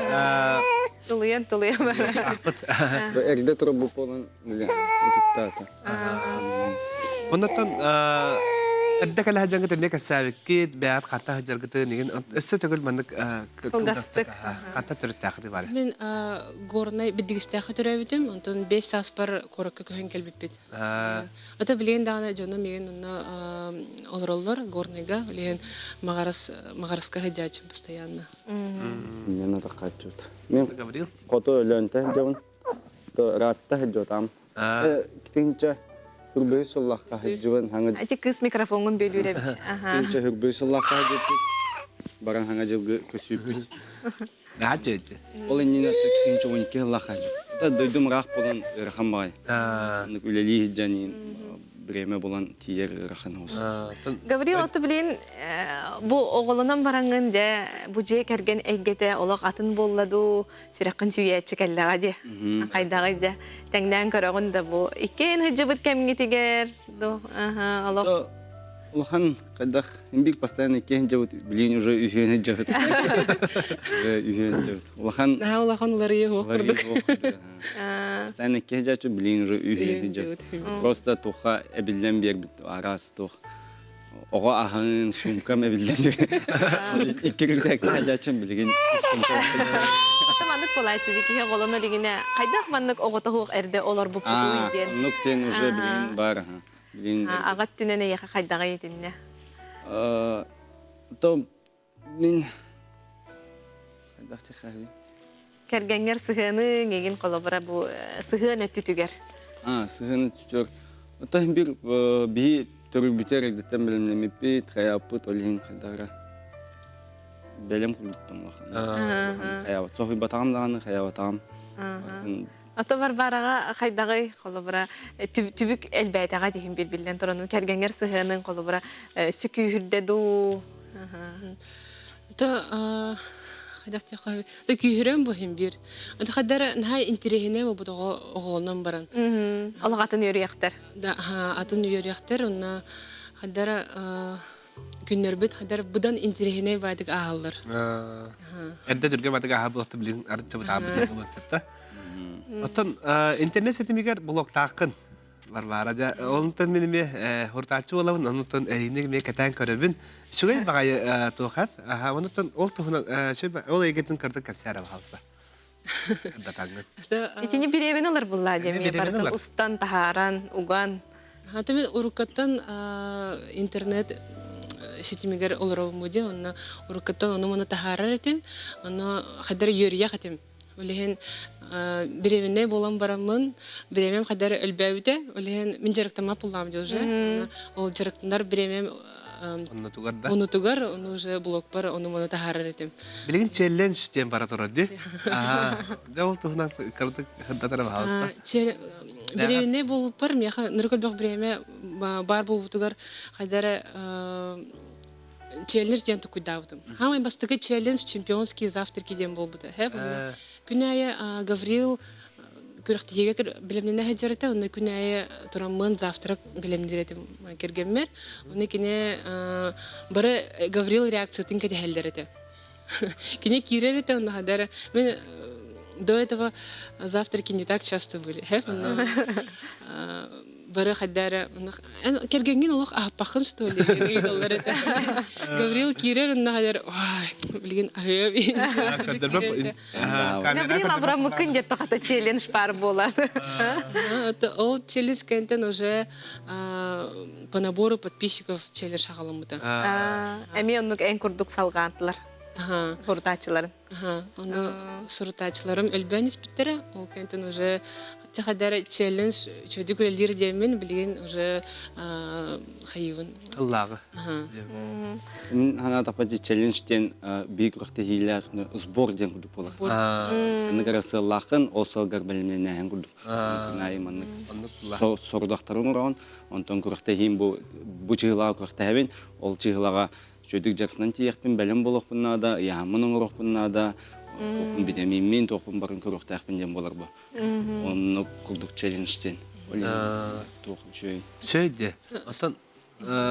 Тулуйан тулуйан барар. Ахпыт. Эрдэ турар буолан утуктаата. Оннотон Эрдэ кэлэ сылдьаҥҥыт эмиэ кэпсээбиккит, бэйэҕит ханта сылдьаргытын игин өссө төгүл маннык Кылгастык. ханта төрүттээххитий баары? Мин Горнай Биддигистээххэ төрөөбүтүм, онтон 5 сааспар куоракка көһөн кэлбиппит. Ата билигин даҕаны дьонум миигин онно олороллор Горныйга, билигин Маҕарас Маҕараска сылдьааччым постоянно. Мен атаххааччыбыт. Мен Гаврил? хоту Өлөөнтө сылдьабын. Ыраатта сылдьыбатаҕым. Китинчэ хүрбүһү сыллахха сылдьыбын хаҥа Ити кыыс микрофоҥҥун бүөлүүр эбит. Аха. Китинчэ хүрбүһү сыллахха сылдьыппыт. Баран хаҥа дьылгы көсүүппүт. Нааччы. Ол иннинэ китинчэ 12 сыллахха сылдьыбыт. Дойдум ыраах буолан ыарахан баҕай. Оннук үлэлии сылдьан бириэмэ булан тиийэр ыарахан оҕус. Гаврил, ото билин бу оҕолонон бараҥҥын дьэ бу дьиэ кэргэн эйгэтэ олох атын буолла дуу, сүрэххин сүүйээччи кэллэҕэ дии. Хайдаҕый дьэ тэҥнээн көрөҕүн да бу иккиэн сылдьыбыт кэмҥитигэр ду аха олох Улахан хайдах имбик постоянно иккиэн дьабыт билигин уже үһүөн дьабыт. Үһүөн дьабыт. Улахан Наһаа улахан уларыйыы суох курдук. Постоянно иккиэн дьачу билигин уже үһүөн дьабыт. Просто туха эбиллэн биэрбит араас туох оҕо аһын сумкам эбиллэн икки рюкзакта дьачым билигин сумка Ата маннык буолааччы киһи оҕолоно илигинэ хайдах маннык оҕотоһуох эрдэ олорбуппутуй диэн. Оннук диэн уже билигин баар билигин Аҕа өттүнэн эйиэхэ хайдаҕый итиннэ? То мин хайдах тихаһый Кэргэҥҥэр сыһыаны эҥин холобура бу сыһыан өттүтүгэр. А, сыһыан өттүтүгэр. Оттон бир биһи төрүлбүтэр эрдэттэн бэлэмнэммиппит, хайааппыт, ол иһин хайдара бэлэм курдукпун улахан. Хайаабат. Соһуйбатаҕым даҕаны, хайаабатаҕым. Ото Варвараҕа хайдаҕый холобура түбүк элбээтэҕэ диһин биллэн туран кэргэҥҥэр сыһыаныҥ холобура сүкүүһүрдэ дуу? То хайдах диэххэ то күүһүрэн бу иһин биир. Ата хаддара наһаа интэриэһинэй буолбут оҕо оҕолонон баран. Олох атын үөрүйэхтэр. Да, атын үөрүйэхтэр онно хаддара күннэрбит хаддар быдан интэриэһинэй баайдык ааһаллар. Эрдэ түргэн баайдык ааһар буолуохта билигин арыччабыт аабыт буолуон сөп Оттон интернет ситимигэр блогтааххын Варвара дьэ онтон мин эмиэ хуртааччы буолабын онтон эйиник эмиэ кэтээн көрөбүн үчүгэй баҕайы туохат онтон ол туһунан ол эйгэтин кырдык кэпсээр пожалуйста датаҥҥын Итини бириэмэни ылар буллаа диэн барытын устан таһааран уган Хата мен уруккаттан интернет ситимигэр олоробун диэн онно уруккаттан ону маны таһаарар этим онно хайдара үөрүйэх этим Ол иһин беременнэй буолан бараммын, бириэмэм хайдах эрэ өлбөөбүтэ. Ол иһин мин дьарыктаммат буоллаҕым дии уже. Ол дьарыктанар бириэмэм Оннутугар да? Оннутугар, ону уже блогпар ону-маны таһаарар этим. Билигин челлендж диэн бара турар дии. Дьэ ол туһунан кырдык сырдатара баһаалыста. Беременнэй буолбуппар миэхэ нырык элбэх бириэмэ баар буолбутугар хайдах эрэ челлендж диэн тукуйдаабытым. Хаамай бастакы челлендж чемпионские завтраки диэн буолбута. Күн аайы Гаврил күрэхтэһиигэ бэлэмнэнэ сылдьар онно күн аайы тураммын завтрак бэлэмниир этим кэргэммэр. Оны кини бары Гаврил реакциятын кэтэһэллэр этэ. Кини киирэр этэ, онно хадара мен до этого завтраки не так часто были. Бары хайдара кэргэҥҥин олох аһаппаххын что ли ыйыталлар этэ. Гаврил киирэр онно хайдар ой билигин аһыам. Гаврил Абрамыкын диэт тохата челлендж паар буолан. Ол челлендж кэнтэн уже по набору подписчиков челлендж аҕаламмыта. Эмиэ оннук эн курдук салҕаантылар. Сурутааччыларын. Ону сурутааччыларым өлбөөн испиттэрэ. Ол кэнтэн уже тахадар челлендж үчүгүйдүк үлэлиир диэммин билигин уже хайыыбын. Ыллааҕы. Мин санаатахпа челлендж диэн биир күрэхтэһиилээх сбор диэн курдук буолар. Ханнык эрэ сыаллааххын, ол сыалгар бэлэмнэнээһин курдук. Күн маннык сорудахтарын оҥороҕун, онтон күрэхтэһиим бу бу чыһылаҕа күрэхтэһэбин, ол чыһылаҕа үчүгэйдик дьарыктанан тиийиэхпин, бэлэм буолуохпун наада, ыйааһыммын оҥоруохпун наада, туохпун битэмииммин, туохпун барын көрүөхтээхпин диэн буолар бу. Оннук курдук челлендж диэн. Туох үчүгэй. Үчүгэй диэ. Оттон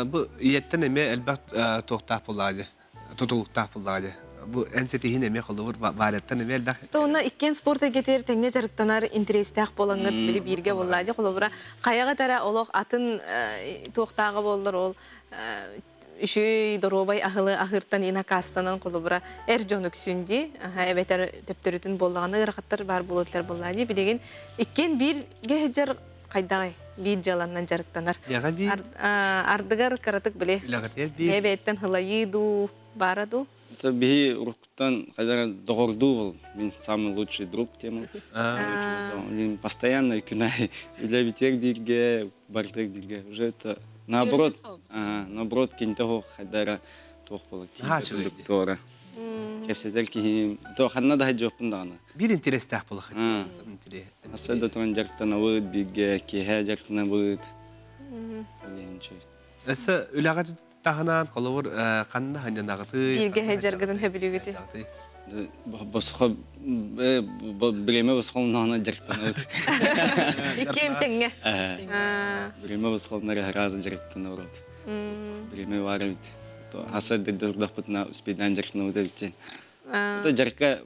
бу ийэттэн эмиэ элбэх туохтаах буоллаҕа дии, тутулуктаах буоллаҕа дии. Бу эн ситиһин эмиэ холобур Валяттан эмиэ элбэх. Онно иккиэн спорт эйгэтигэр тэҥҥэ дьарыктанар интэриэстээх буолаҥҥыт били бииргэ буоллаа дии холобура хайаҕыт эрэ олох атын туохтааҕа буоллар ол үчүгэй доруобай аһылы аһыыртан инакаастанан холобура эр дьон үксүн дии эбэтэр төптөрүтүн буоллаҕына ыарахаттар баар буолуотулар буоллаа дии билигин иккиэн бииргэ сылдьар хайдаҕый биир дьыаланнан дьарыктанар ардыгар кыратык били бэйэ-бэйэттэн һылайыы дуу баара дуу Это биһи уруккуттан хайдара доҕордуу был. Мин самый лучший друг тема. Постоянно күн аайы үлэбитигэр бииргэ, бардык бииргэ. Уже это наоборот, наоборот кинитэ оһох хайдара туох буолар туора. Кэпсэтэр киһи то ханна да хайдьуохпун даҕаны. Биир интерестээх буолар. Аса да туон дьарыктанабыт бииргэ, киэһэ дьарыктанабыт. Өссө үлэҕэ таһынан холобур ханна ханньанаҕытый? Бииргэ сылдьаргытын сөбүлүүгүтүй? Босхо бириэмэ босхолноона дьарыктанабыт. Иккиэн тэҥҥэ. Бириэмэ босхолнор араас дьарыктанабыт. Бириэмэ баар эбит. Хаса дурдахпытына успейдаан дьарыктанабыт эбит. Это дьарыкка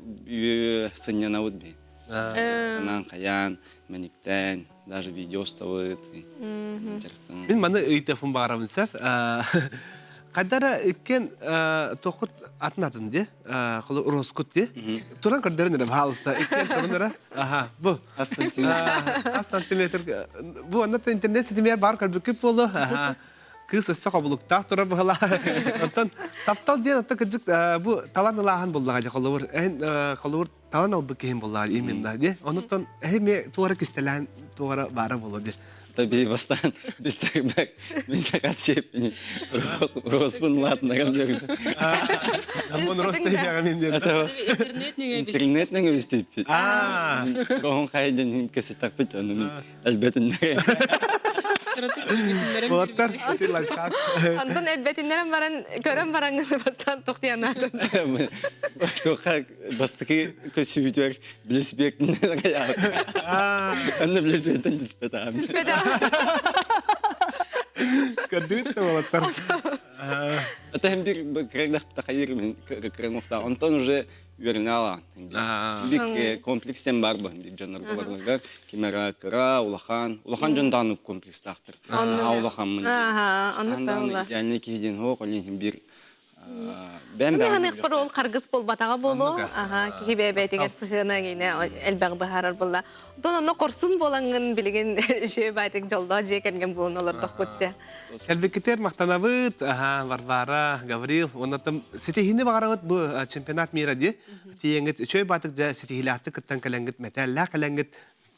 сынньанабыт би. Санаан хайаан, мэниктээн, даже видео устабыт. Мин маны ыйтыахпын баҕарабын сэр. Хайдара иккен тохут атын атын де, холу роскут де. Туран көрдөрөн эрэ, пожалуйста. Иккен туран эрэ. Аха, бу. Хас сантиметр. Хас сантиметр. Бу онно интернет ситимигэр бар көрбүккүт буолу. Аха. Кыыс өссө хобулуктаах турар быһылаах. Оттон таптал диэн отто кырдьык бу талан ылааһын буллаҕа дьэ холобур эн холобур талан албыт киһим буллаҕа именно дии. Онуттан эһи эмиэ туора кистэлээн туора баара буолуо дии. Таби бастаан билсэрбэк мин такасчеппини роспун латнагам диэн. Аммон рос тейдеҕэ диэн. Интернет нөҥүө Интернет нөҥүө билсиппит. Коһун хайден кэситакпыт ону мин элбэтиннэр. Болаттар Антон элбэтиннэрэн баран көрөн баран бастаан тохтуянаатын. Туха бастакы көсүүтүгэр билисбиэктинэн кайаабыт. Анна билисбиэттэн түспэтаам. Көрдүгүт да болаттар. Это hem bir кырагдахта хайыр мен кыргыктаа. Онтон уже үөрэнэ алаан. Бик комплекстен бар бу бик дьоннорго барыларыгар кимера кыра, улахан, улахан дьон дааны комплекстаахтар. Аа улаханмын. Аха, оннук да Идеальный киһи диэн хоох, олин бир Бэм ханыхпар ол харгыс буолбатаҕа буолуо. Аха, киһи бэйэтигэр сыһыана гине элбэх быһаарар буолла. Онтон онно хорсун буолаҥҥын билигин үчүгэй баайтык дьоллоох дьиэ кэргэн буолан олордохпут дьэ. Кэлбиккитигэр махтанабыт. Аха, Варвара, Гаврил, уонна ситиһиини баҕарабыт бу чемпионат мира дии. Тиийэҥҥит үчүгэй баатык дьэ ситиһиилээхтик кыттан кэлэҥҥит, мэтээллээх кэлэҥҥит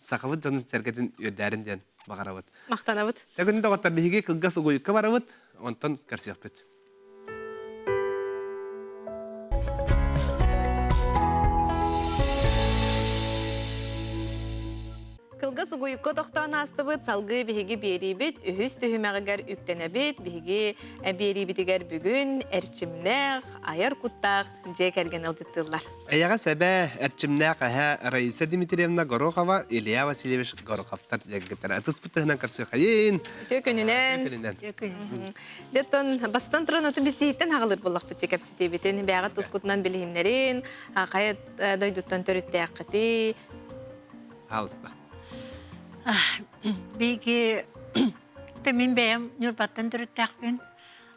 сахабыт дьонун сэргэтин үөрдээрин диэн баҕарабыт. Махтанабыт. Төгүн доҕоттор биһиги кылгас угуйукка барабыт, онтон көрсүөхпүт. Кылгас угуйукка тохтоон аастыбыт, салгыы биһиги биэриибит үһүс түһүмэҕигэр үктэнэбит. Биһиги биэриибитигэр бүгүн эрчимнээх, айар куттаах дьиэ кэргэн ыалдьыттыыллар. Эйэҕэс эбээ, эрчимнээх эһээ Раиса Дмитриевна Горохова, Илья Васильевич Гороховтар дьэггиттэр. Ытыспыт тыһынан көрсүөхайын. Үтүө күнүнэн. Үтүө күнүнэн. Дьэ, бастан туран оту бисиһиттэн хаҕылыр буллахпыт кэпсэтиибитин, бэйэҕит тускутунан билиһиннэрин, хайа дойдуттан төрүттээххитий, Хаалыста. Биһиги мин бэйэм Ньурбаттан төрүттээхпин.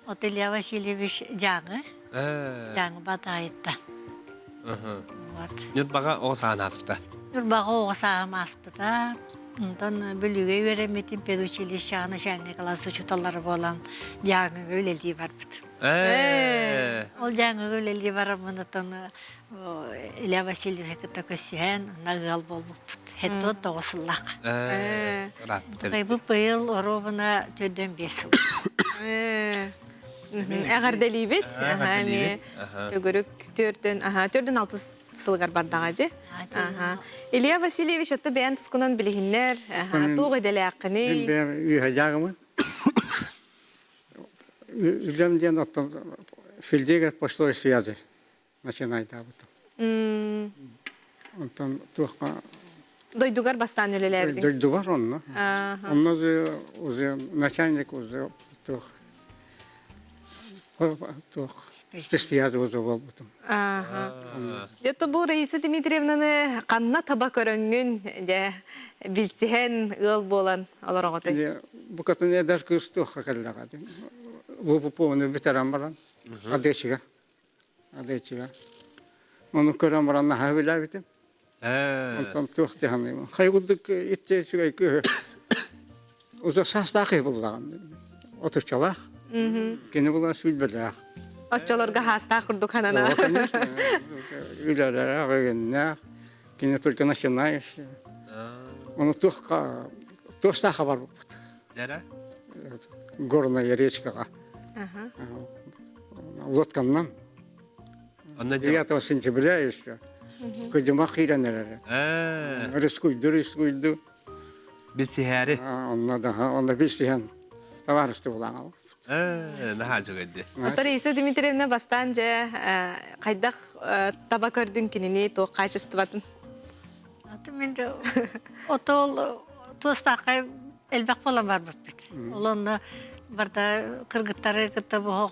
От Илья Васильевич Дьааҥы. Дьааҥы Батаайыттан. Вот. Ньурбаҕа оҕо сааһын ааспыта. Ньурбаҕа оҕо сааһым ааспыта. Онтон Бүлүүгэ үөрэммитим педучилищеҕа начальник класс учууталлара буолан Дьааҥыга үлэлии барбыт. Ол Дьааҥыга үлэлии бараммын оттон Илья Васильевиһы кытта көрсүһэн, онно ыал буолбуппут. Хэттон тоҕус сыллаах. Быйыл быйыл оруобуна төрдөн биэс сыл. Эҕэрдэлиибит. Эмиэ төгүрүк төрдөн, төрдөн алтыс сылыгар бардаҕа дии. Илья Васильевич, отто бэйэн тускунан билиһиннэр, туох идэлээххиний? Мин бэйэм үөһэ дьааҕымын. Үлэм диэн оттон фельдъегерь почтовой связи начинайдаабытым. Онтон туохха Дойдугар бастаан үлэлээбитиҥ? Дойдубар онно. Онно уже начальник уже туох Специалист буолбутум. Дьэ бу Раиса Дмитриевнаны ханна таба көрөҥҥүн дьэ билсиһэн ыал буолан олороҕутуй? Букатын эдэр кыыс туохха кэллэҕэ. ВПП-ну бүтэрэн баран Адыачыга. Адыачыга. Ону көрөн баран наһаа билээбитим. Онтон туох дьаһаныйым. Хайа курдук итчэ үчүгэй кыыһы Уза саастаах киһи буллаҕым. Отуччалаах. Кини була сүүрбэлээх. Оччолорго хаастаах курдук ханана. Үлэлээх, өгөннөөх. Кини только начинающий. Ону туохха туостаахха барбыппыт. Дьэрэ? Горная речкаҕа. Лодканнан. 9 сентября еще. Кыдьымах киирэн эрэр. Рискуйду, рискуйду. Билсиһээри. Онно да, онно билсиһэн табаарысты булаан Наһаа үчүгэйди. Раиса Дмитриевна бастаан дьэ хайдах таба көрдүн кинини туох хаачыстыбатын? Аты мен отол туостаахха элбэх буолан барбыппыт. Ол онно барда кыргыттары кытта буһа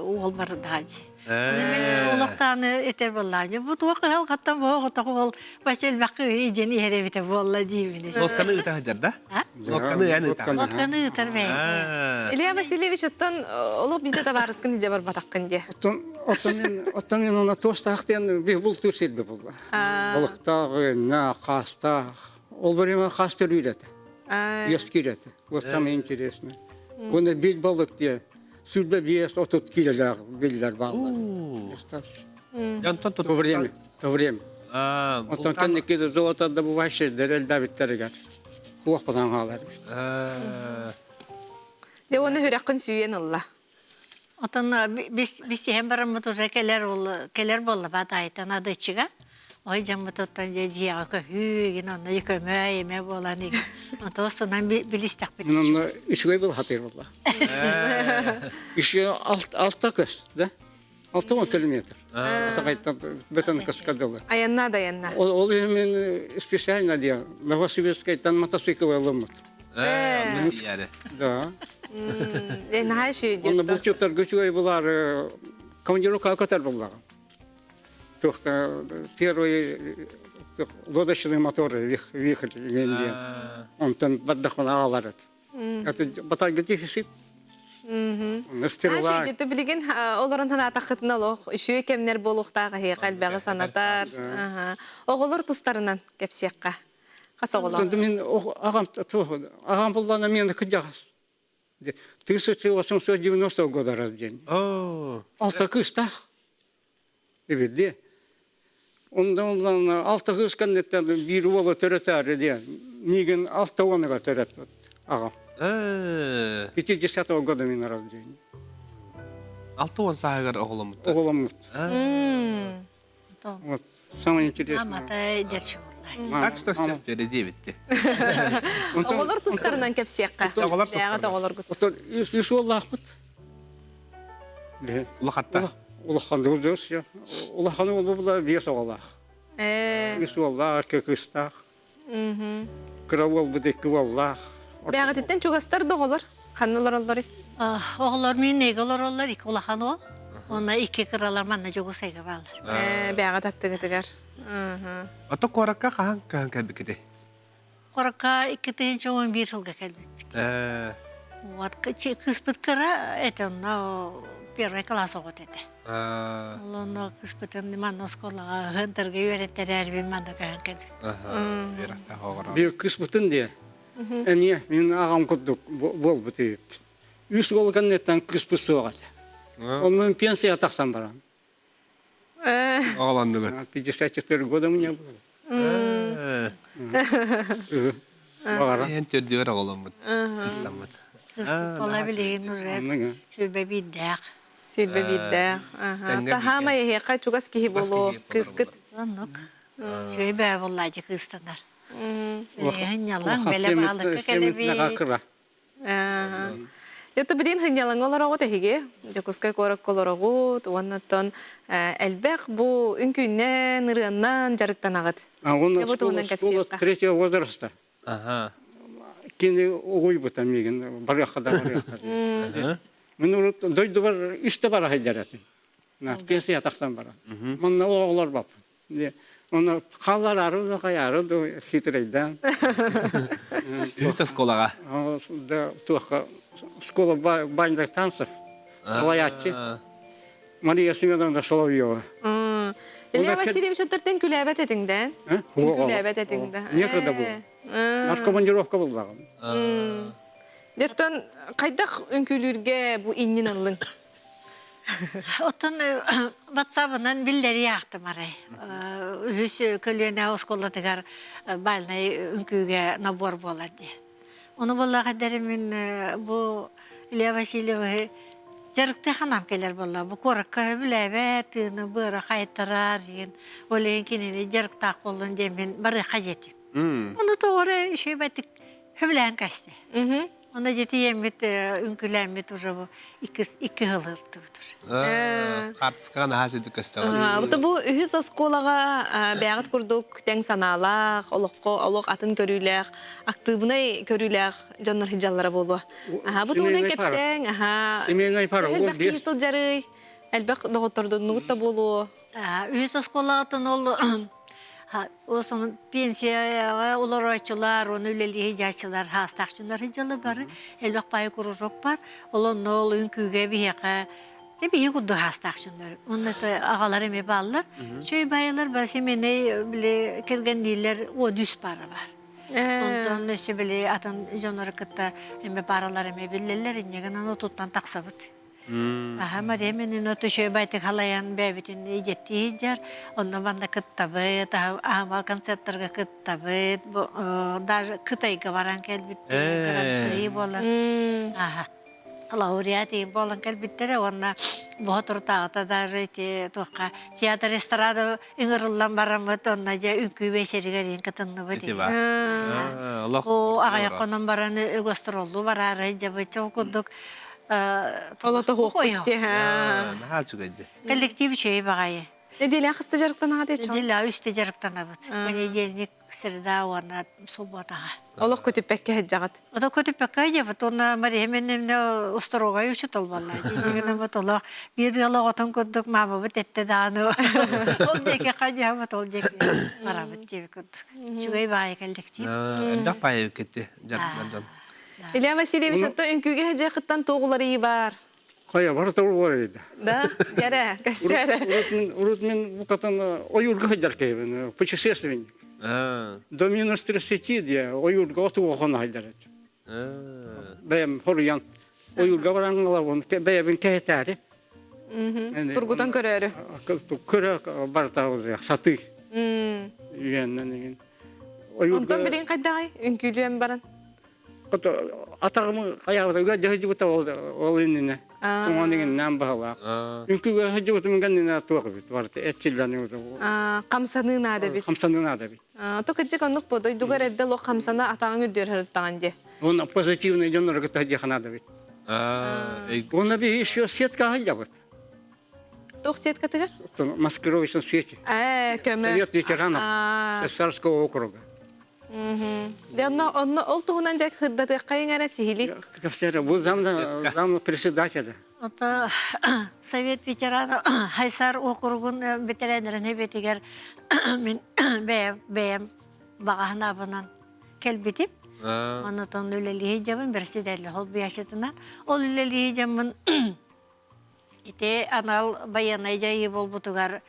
уол бардаһа дии. Мен олохтааны этер буоллаан. Бу туох кыһалҕаттан буһа уол бача элбэх кыһы диэн иһэр эбитэ буолла диибин. Лодканы ыыта сылдьар да? Лодканы эн ыытар. Лодканы ыытар бэйэтэ. Илья Васильевич оттон олох биирдэ табаарыскын илдьэ барбатаххын диэ. Оттон оттон мен оттон мен она туостаах диэн би бултуур сирби булла. Балыктаах, өннөөх, хаастаах. Ол время хаас төрүүр этэ. Үөскүүр этэ. Вот самое интересное. Уонна бил балык диye 25-30 килолаах биллэр бааллар. Онтон То время, то время. Оттон кэнники золото добывающийдер элбээбиттэригэр куох батан хаалар. Дьэ уонна сүрэххин сүүйэн ылла. Отон бис иһэн бараммыт уже кэлэр ол кэлэр буолла баат айтан адычыга. Ой дьаммыт оттон дьэ дьиэҕэ көһүү гин онно көмө эме буолан игин. Онто устунан билистэхпит. Онно үчүгэй был хатыр буолла. Еще алта көс, да? 60 километр. Атагайттан бөтөн кыска дылы. Аянна да аянна. Ол мен специально диye Новосибирскайтан мотоцикл алыммыт. Да. Наһаа үчүгэй Онно булчуттар үчүгэй булар командировка көтөр буллаҕа. Туохта первый лодочный мотор вихрь диэн. Онтон бардахпына аалар Это батарга дефицит. Стрела. Ити билигин олорон санаатаххытына олох үчүгэй кэмнэр буолуохтаах эһиэхэ элбэҕи санатар. Оҕолор тустарынан кэпсиэххэ. Хас оҕолор? Мин аҕам аҕам буллана мен кыдьаҕас. 1890 года рождения. Алта кыыстаах. Эбирди. Онда онлан алта кыыс кэнниттэн биир уолу төрөтөөрү диэн миигин алта уонугар төрөппүт аҕам. 50 года мин рождения. 60 сааһыгар оҕоломмуттар. Оҕоломмут. Вот самое интересное. Амата дерчи буолла. Так что все впереди битти. Оҕолор тустарынан кэпсиэххэ. Оҕолор тустарынан. Оҕолоргут. Үс уоллаахпыт. Улахатта. Улахан дурдус я. Улахан уол була биэс оҕолоох. Үс уоллаах, икки кыыстаах. Кыра уолбут икки уоллаах. Бэҕэтиттэн чугастар да оҕолор ханна олороллорүй? Оҕолор мин эгэ олороллор, икки улахан уол. Онно икки кыралар манна Дьокуускайга бааллар. Бэҕэ таттыгытыгар. Ото куоракка хаһан көһөн кэлбиккитий? Куоракка 2011 сылга кэлбиппит. Вот кыыспыт кыра это онно первый класс оҕото этэ. Ол онно кыыспытын манна оскуолаҕа ыһынтарга үөрэттэрээрбин манна көһөн кэлбит. Биир кыыспытын диye. Эмиэ мин аҕам курдук буолбут үһүппүт. Үс уол кэнниттэн кыыспыт суох этэ. Ол мен пенсия тахсан баран. Оҕолоннугут. 54 года мне было. Эн төрдүгэр оҕоломмут. Кыстаммыт. Ола билигин уже сүрбэ биирдээх. Сүрбэ биирдээх. Таһаама эһиэхэ чугас киһи болуо кыыскыт. Оннук. Үчүгэй бээ буоллаадьы кыыстанар. Ньалаҥ бэлэм аалыкка кэлэбит. Это билин хынньалаҥа олороҕут эһиги Дьокуускай куоракка олороҕут уоннаттан элбэх бу үҥкүүннэн, ырыаннан дьарыктанаҕыт. А он школа третьего возраста. Ага. Кини угуйбута мигин барыахха да барыахха. Мин урут дойдубар үстэ бара сылдьар этим. Пенсия тахсан баран. Манна оҕолор бап. Оны халлар да хайары да хитрейден. Үһүс оскуолаҕа. Да туохха школа бальных танцев салаяччы Мария Семеновна Соловьева. Илья Васильевич оттортен күлээбэт этиҥ да? Күлээбэт этиҥ да? Некогда было. Наш командировка буллаҕым. Деттон хайдах үҥкүүлүүргэ бу иннин ыллыҥ? Оттон ватсабынан биллэри аахтым арай. Үһүс көлүөнэ оскуолатыгар бальнай үҥкүүгэ набор буолар дии. Ону буоллаҕа мин бу Илья Васильевиһы дьарыктыы ханаам кэлэр буолла. Бу куоракка сөбүлээбэт, тыыны быара хайтарар диэн. Ол иһин кинини дьарыктаах буоллун диэн мин барыахха диэтим. Ону тоҕо эрэ үчүгэйдик сөбүлээн кэстэ. Онно дьэтийэммит үҥкүлээммит уже бу икки сыл ылтыбыт уже. Хаартыскаҕа наһаа сүдү көстөҕүн. Бу бу үһүс оскуолаҕа бэйэҕит курдук тэҥ санаалаах, олоххо олох атын көрүүлээх, актыыбынай көрүүлээх дьоннор сылдьаллара буолуо. Аха бу туһунан кэпсээҥ, аха. Семейный пара. Элбэх киһи сылдьарый, элбэх доҕоттордоннугут да буолуо. Үһүс оскуолаҕытын ол Осон пенсияҕа олорооччулар, ону үлэлии сылдьааччылар, хаастаахчылар сылдьаллар бары. Элбэх баайы кружок бар. Ол онно ол үҥкүүгэ биһиэхэ биһи курдук хаастаахчылар. Онно аҕалар эмиэ бааллар. Чөй баайылар бары семейный били кэргэннииллэр 13 пара бар. Онтон өссө били атын дьоннору кытта эмэ паралар эмэ биллэллэр, инньэ гынан отуттан тахсабыт. Аха, Мария Минина төшөбайтык халайан бэйэбитин идеттии сылдьар. Онно манна кыттабыт, аһымал концерттарга кыттабыт. Даже Кытайга баран кэлбиттэрэ, гран-при буолан. Аха. Лауреат буолан кэлбиттэрэ уонна боһоторутааҕыта даже ити туохха театр эстрада ыҥырыллан бараммыт онно дьэ үҥкүү биэчэригэр иин кытынныбыт. Ити бар. О, аҕыйах хонон баран гастроллуу бараары дьабыт ол курдук Олото хуохпут Наһаа үчүгэй Коллектив үчүгэй баҕайы. Неделя хаста дьарыктанаҕыт эчо? Неделя үстэ дьарыктанабыт. Понедельник, среда уонна субботаҕа. Олох көтүппэккэ сылдьаҕыт. Ото көтүппэккэ сылдьабыт. Уонна Мария Менневна устуруогай учуутал буолла. Дьиҥинэн олох биир ыал оҕотун курдук маамабыт эттэ даҕаны ол диэки хадьаабыт, ол диэки барабыт диэбит курдук. Үчүгэй баайы коллектив. Элбэх баайы кетти дьарыктанар дьон. Илья Васильевич, отто үҥкүүгэ сылдьыахыттан туох уларыйыы баар? Хайа, барыта уларыйда. Да, дьэрэ, кэссээрэ. Урут мин букатын ойуурга сылдьар киһибин, путешественник. До минус 30 диye ойуурга отуга хоно сылдьар этим. Бэйэм хоруйан ойуурга баран ылабын, бэйэбин кэһэтээри. Тургутан көрөөрү. Көрө барыта сатыы. Үйэннэн Онтон билигин хайдаҕый? Үҥкүүлүөн баран. Атаҕым хайаабыта дьаһыдьыбыта ол ол иннинэ. Туҥан иҥиннээн баһылаах. Үҥкүүгэ сылдьыбытым кэннинэ туох эбит барыта этчиллэн Хамсаныы наада эбит. Хамсаныы наада эбит. То кырдьык оннук бу дойдугар эрдэ лох хамсана атаҕыҥ үрдүөр сырыттаҕын дии. Уонна позитивный дьоннору кытта сылдьыахха наада эбит. Уонна биһи еще сетка сылдьабыт. Туох сеткатыгар? Маскировочной сети. Көмө. Совет ветеранов Сарского округа. Дьэ, онно, онно ол туһунан дьэ сырдатыаххайыҥ эрэ сиһилии. Кэпсээрэ, бу зам, зам председателя. Ото Совет ветеранов Хайсар округун ветераннарын эбэтигэр мин бэйэм бэйэм баҕаһынаабынан кэлбитим. Онотон үлэлиһи дьабын председатель холбуйааччытынан. Ол үлэлиһи дьаммын Ити анал байыаннай дьайыы буолбутугар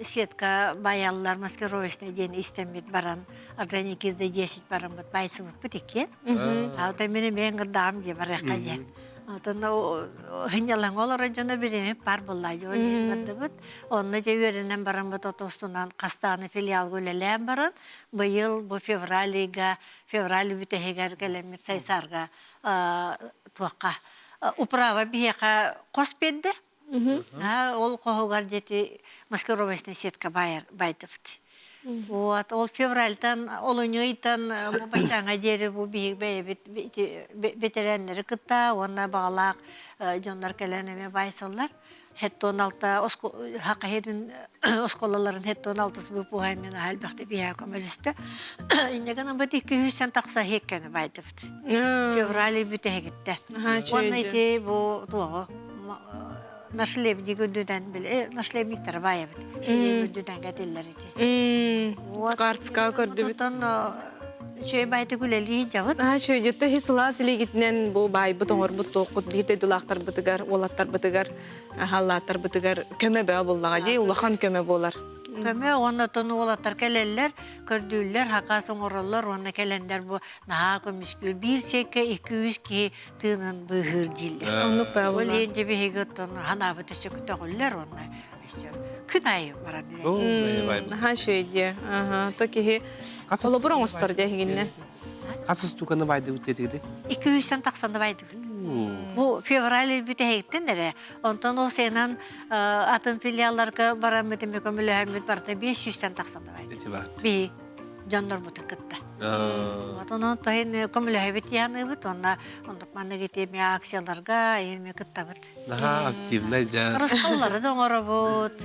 сетка байаллар маскировочный диэн истэммит баран Орджоникидзе 10 бараммыт байсыбыппыт икки. Ата мин эмиэ ыҥырдаҕым дии барыахха диэн. Отон сынньалаҥ олорор дьоно бириэмэ пар буолла дьон бардыбыт. Онно дьэ үөрэнэн бараммыт отостунан хастааны филиалга үлэлээн баран быйыл бу февраль ыйга февраль бүтэһигэр кэлэммит Сайсаарга туохха управа биһиэхэ хос биэрдэ. Ол хоһугар дети маскировочная сетка байдыбыт. Вот, ол февральтан, олунньу ыйтан бу баччааҥҥа диэри бу биһиги бэйэбит бэтэрээннэри кытта уонна баҕалаах дьоннор кэлэн эмиэ байсаллар. Хеттон алта хақаһирин осколаларын хеттон алтыс бу мен ахалбахты бия көмөлөстө. Иннеген бит 200 тахса хеккени байдыбыт. Февраль бүтehегитте. Онна ити бу туого нашлебник үндүден биле нашлебниктер байабыт. Шлем үндүден кетеллер ити. Картска көрдүбүт. Үчүгэй баайты күлэлии дьабыт. Аа үчүгэй дьэ сылаас илиигитинэн бу баайбыт оҥорбут туоххут биир дойдулаахтарбытыгар, уолаттарбытыгар, халлааттарбытыгар көмө бөҕө буллаҕа дии, улахан көмө буолар. Көмө уонна тон уолаттар кэлэллэр, көрдүүллэр, хакас оҥороллор уонна кэлэннэр бу наһаа көмүскүүр. Биир сиэккэ 200 киһи тыынын быыһыыр дииллэр. Оннук бөҕө Ол буолар. иһин дьэ биһиги оттон ханаабыт өссө көтөҕүллэр уонна өссө күн аайы баран Наһаа үчүгэй дии. Аха, то киһи холобур оҥостор дии эһигиннэ. Хас устуканы байдыбыт диэтигити? 200-тэн тахсаны байдыбыт. Бу февраль бүтэһиктен эрэ. Онтон ол сенан атын филиалларга бараммыт эми көмөлөһөммүт барыта 500-тэн тахсаны байдыбыт. Эти бар. Би дьоннорбутун кытта. Вот онон тоһин көмөлөһөбүт яныыбыт, онна оннук маннык ити акцияларга эми кыттабыт. Наһаа активнай дьэ. Харысхаллары да оҥоробут.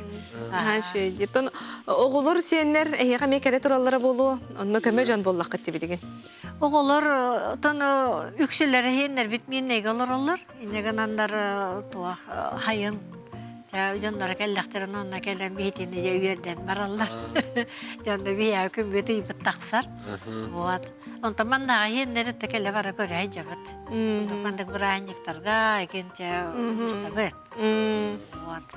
Аһаа үчүгэй дии. Оттон оҕолор сиэннэр эһиэхэ эмиэ кэлэ тураллара буолуо. Онно көмө дьон буоллаххыт дии билигин. Оҕолор оттон үксүлэрэ иһиннэрбит мииннэйгэ олороллор. Инньэ гынаннар туох хайын дьонноро кэллэхтэрин онно кэлэн биһитини дьэ үөрдэн бараллар. Дьонно биһиэхэ күммүт ыйбыт тахсар. Вот. Онтон маннааҕы иһиннэри да кэлэ бара көрө сылдьабыт. Маннык бырааһынньыктарга икинчэ устабыт. Вот.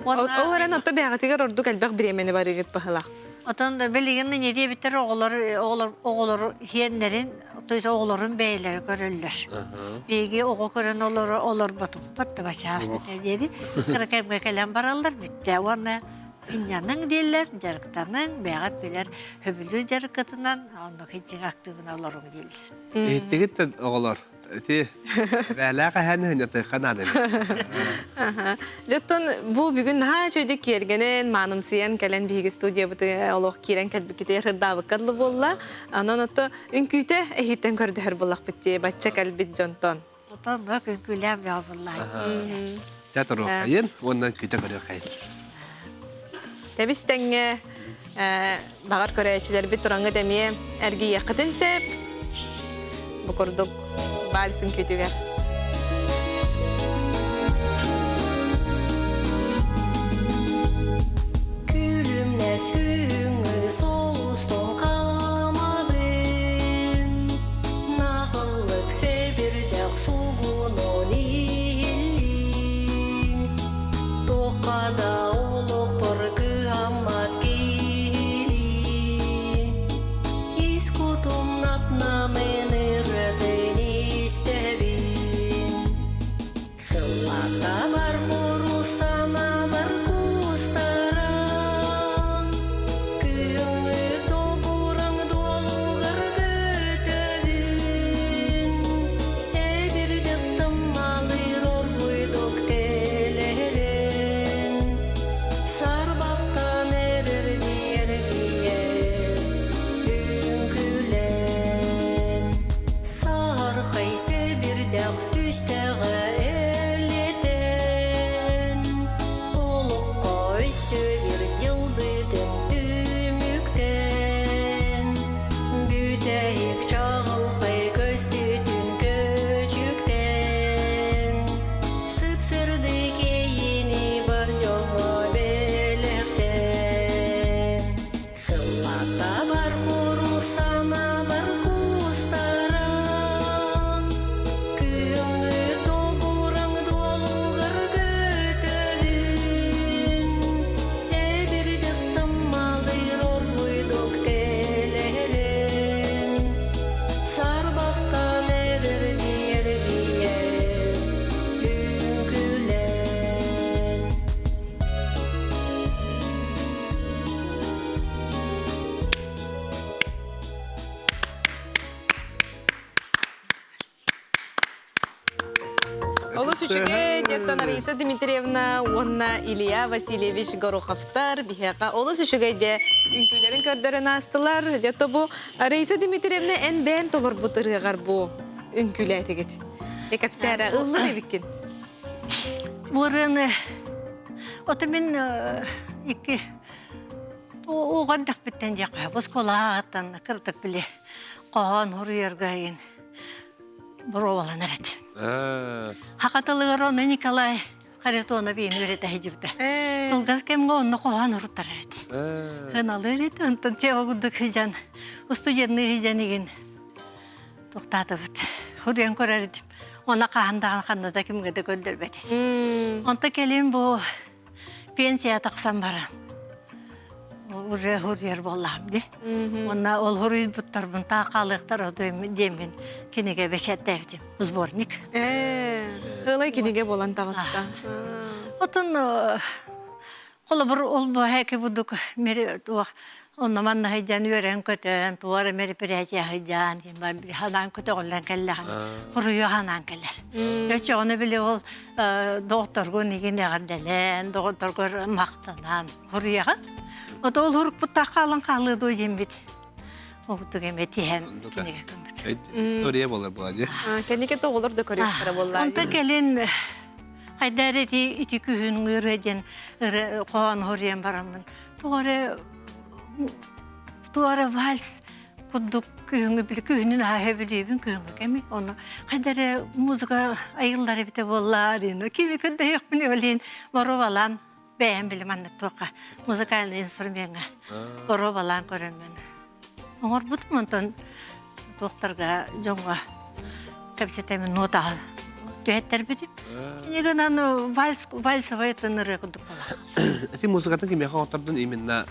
Ол эрэн отто бэйэҕитигэр ордук элбэх бириэмэни барыгыт баһылах. Отон билигин не диэбиттэр оҕолор оҕолор оҕолор иһиэннэрин то есть оҕолорун бэйэлэрэ көрөллөр. Биһиги оҕо көрөн олоро олорботуппат да бачаас бүтэ диэри кыра кэмҥэ кэлэн бараллар бүттэ уонна Сынньаныҥ дииллэр, дьарыктаныҥ, бэйэҕит билэр сөбүлүүр дьарыккытынан оннук иччиҥ актыыбына олоруҥ дииллэр. Иһиттигит да оҕолор, ити бээлээх эһээни сынньатыахха наада эбит. Дьоттон бу бүгүн наһаа үчүгэйдик киэргэнэн, маанымсыйан кэлэн биһиги студиябытыгар олох киирэн кэлбиккитигэр ырдаабыкка дылы буолла. Онон отто үҥкүүтэ эһиттэн көрдөһөр буоллахпыт дии, бачча кэлбит дьонтон. Отон бу күҥкүүлээн бөҕө буллааччы. Чэ туруоххайын уонна күтэ көрүөххэйин. Тэбис тэҥҥэ баҕар көрөөччүлэрбит тураҥҥыт эмиэ эргийиэххитин сөп. Бу курдук вальс үҥкүүтүгэр. Күлүмнэс күһүҥҥү сулустун хаамабын Наҕыллык сэбирдэх сугунун иһиллиин Туохха да олохпор кыһаммат киһилии Ис кутум нап-намын ырыатын истэбин Сыллата бар куруссанабар кустаран Күһүҥҥү тобураҥ дуолугар көтөбүн Сэбирдэх тыммалыыр оргуйдук тэлэрин Сарбахтан эрэрдии эргийэр үҥкүүлэн Саархай сэбирдэх түстэҕэ элитэн Олоххо өссө бір дьыл бүтүн түмүктэн Бүтэһик чаҕылхай көстүүтүн көчүктэн Сып-сырдык иэйиини бар дьоҥҥо бэлэхтэн Сыллата бар куруссана бар кустаран Күһүҥҥү тобураҥ дуолугар көтөбүн Сэбирдэх таммалыыр оргуйдук тэлэрин Сарбахтан эрэрдии эргийэр үҥкүүлэн Олус үчүгэй, диэттэн Раиса Дмитриевна уонна Илья Васильевич Гороховтар биһиэхэ олус үчүгэй дьэ үҥкүүлэрин көрдөрөн аастылар. Дьэ то бу Раиса Дмитриевна эн бэйэн толорбут ырыаҕар бу үҥкүүлээтигит. Дьэ кэпсээрэ ыллыр эбиккин. Бу ырыаны ото мин икки оҕо эрдэхпиттэн диэххэ оскуолаҕа кырдык били хоһоон суруйарга иһин боруобаланар этим. Саха тылыгар онно Николай Харитонов иин үөрэтэ сылдьыбыта. Кылгас кэмҥэ онно хоһоон уруттарар этэ. Ыналыыр этэ, онтон чэ курдук сылдьан, студенныы сылдьан игин тохтаатыбыт. Хуруйан көрөр этим. Она хаһан даҕаны ханна да кимгэ да көрдөрбөт этим. Онто кэлин бу пенсия тахсан баран уже хуруйар буоллаҕым дии. Уонна ол хуруйбуттарбын таах хаалыахтар диэммин кинигэ бэчээттээбитим. Сборник. Ылай кинигэ буолан таҕыста. Отон холобур ол бу будук туох онно манна сылдьан үөрэн-көтөн туора мероприятие сылдьан ханаан көтөҕүллэн кэллэҕин хуруйу ханаан кэлэр. Өчөҕүнэ били ол доҕотторгун игин эҕэрдэлээн, доҕотторгор махтанан хуруйаҕын. Ото ол хурукпуттаах хаалан хаалыы дуу диэммит. Оҕутук эмэ тиһэн кинигэ көммүт. История буолар була дии. Кэнники оҕолор да көрүөхтэрэ буолла. Онто кэлин хайдаар ити ити күһүн ырыа диэн ырыа хоһоон хоруйан бараммын тоҕо эрэ туора вальс курдук күһүҥҥү били күһүнүн аһа билиибин күһүҥҥү кэми ону хайда эрэ музыка айыллар эбитэ буоллар кими көрдөһүөхпүн олин боруобалаан бэйэм били маннык туохха музыкальный инструмеҥҥа боруобалаан көрөммүн оҥорбутум онтон туохтарга дьоҥҥо кэпсэтэмин нотаҕа түһэттэрбитим кинигынан вальс вальсовой ырыа курдук буолар Ити музыкатын кимиэхэ оҥоттордун именно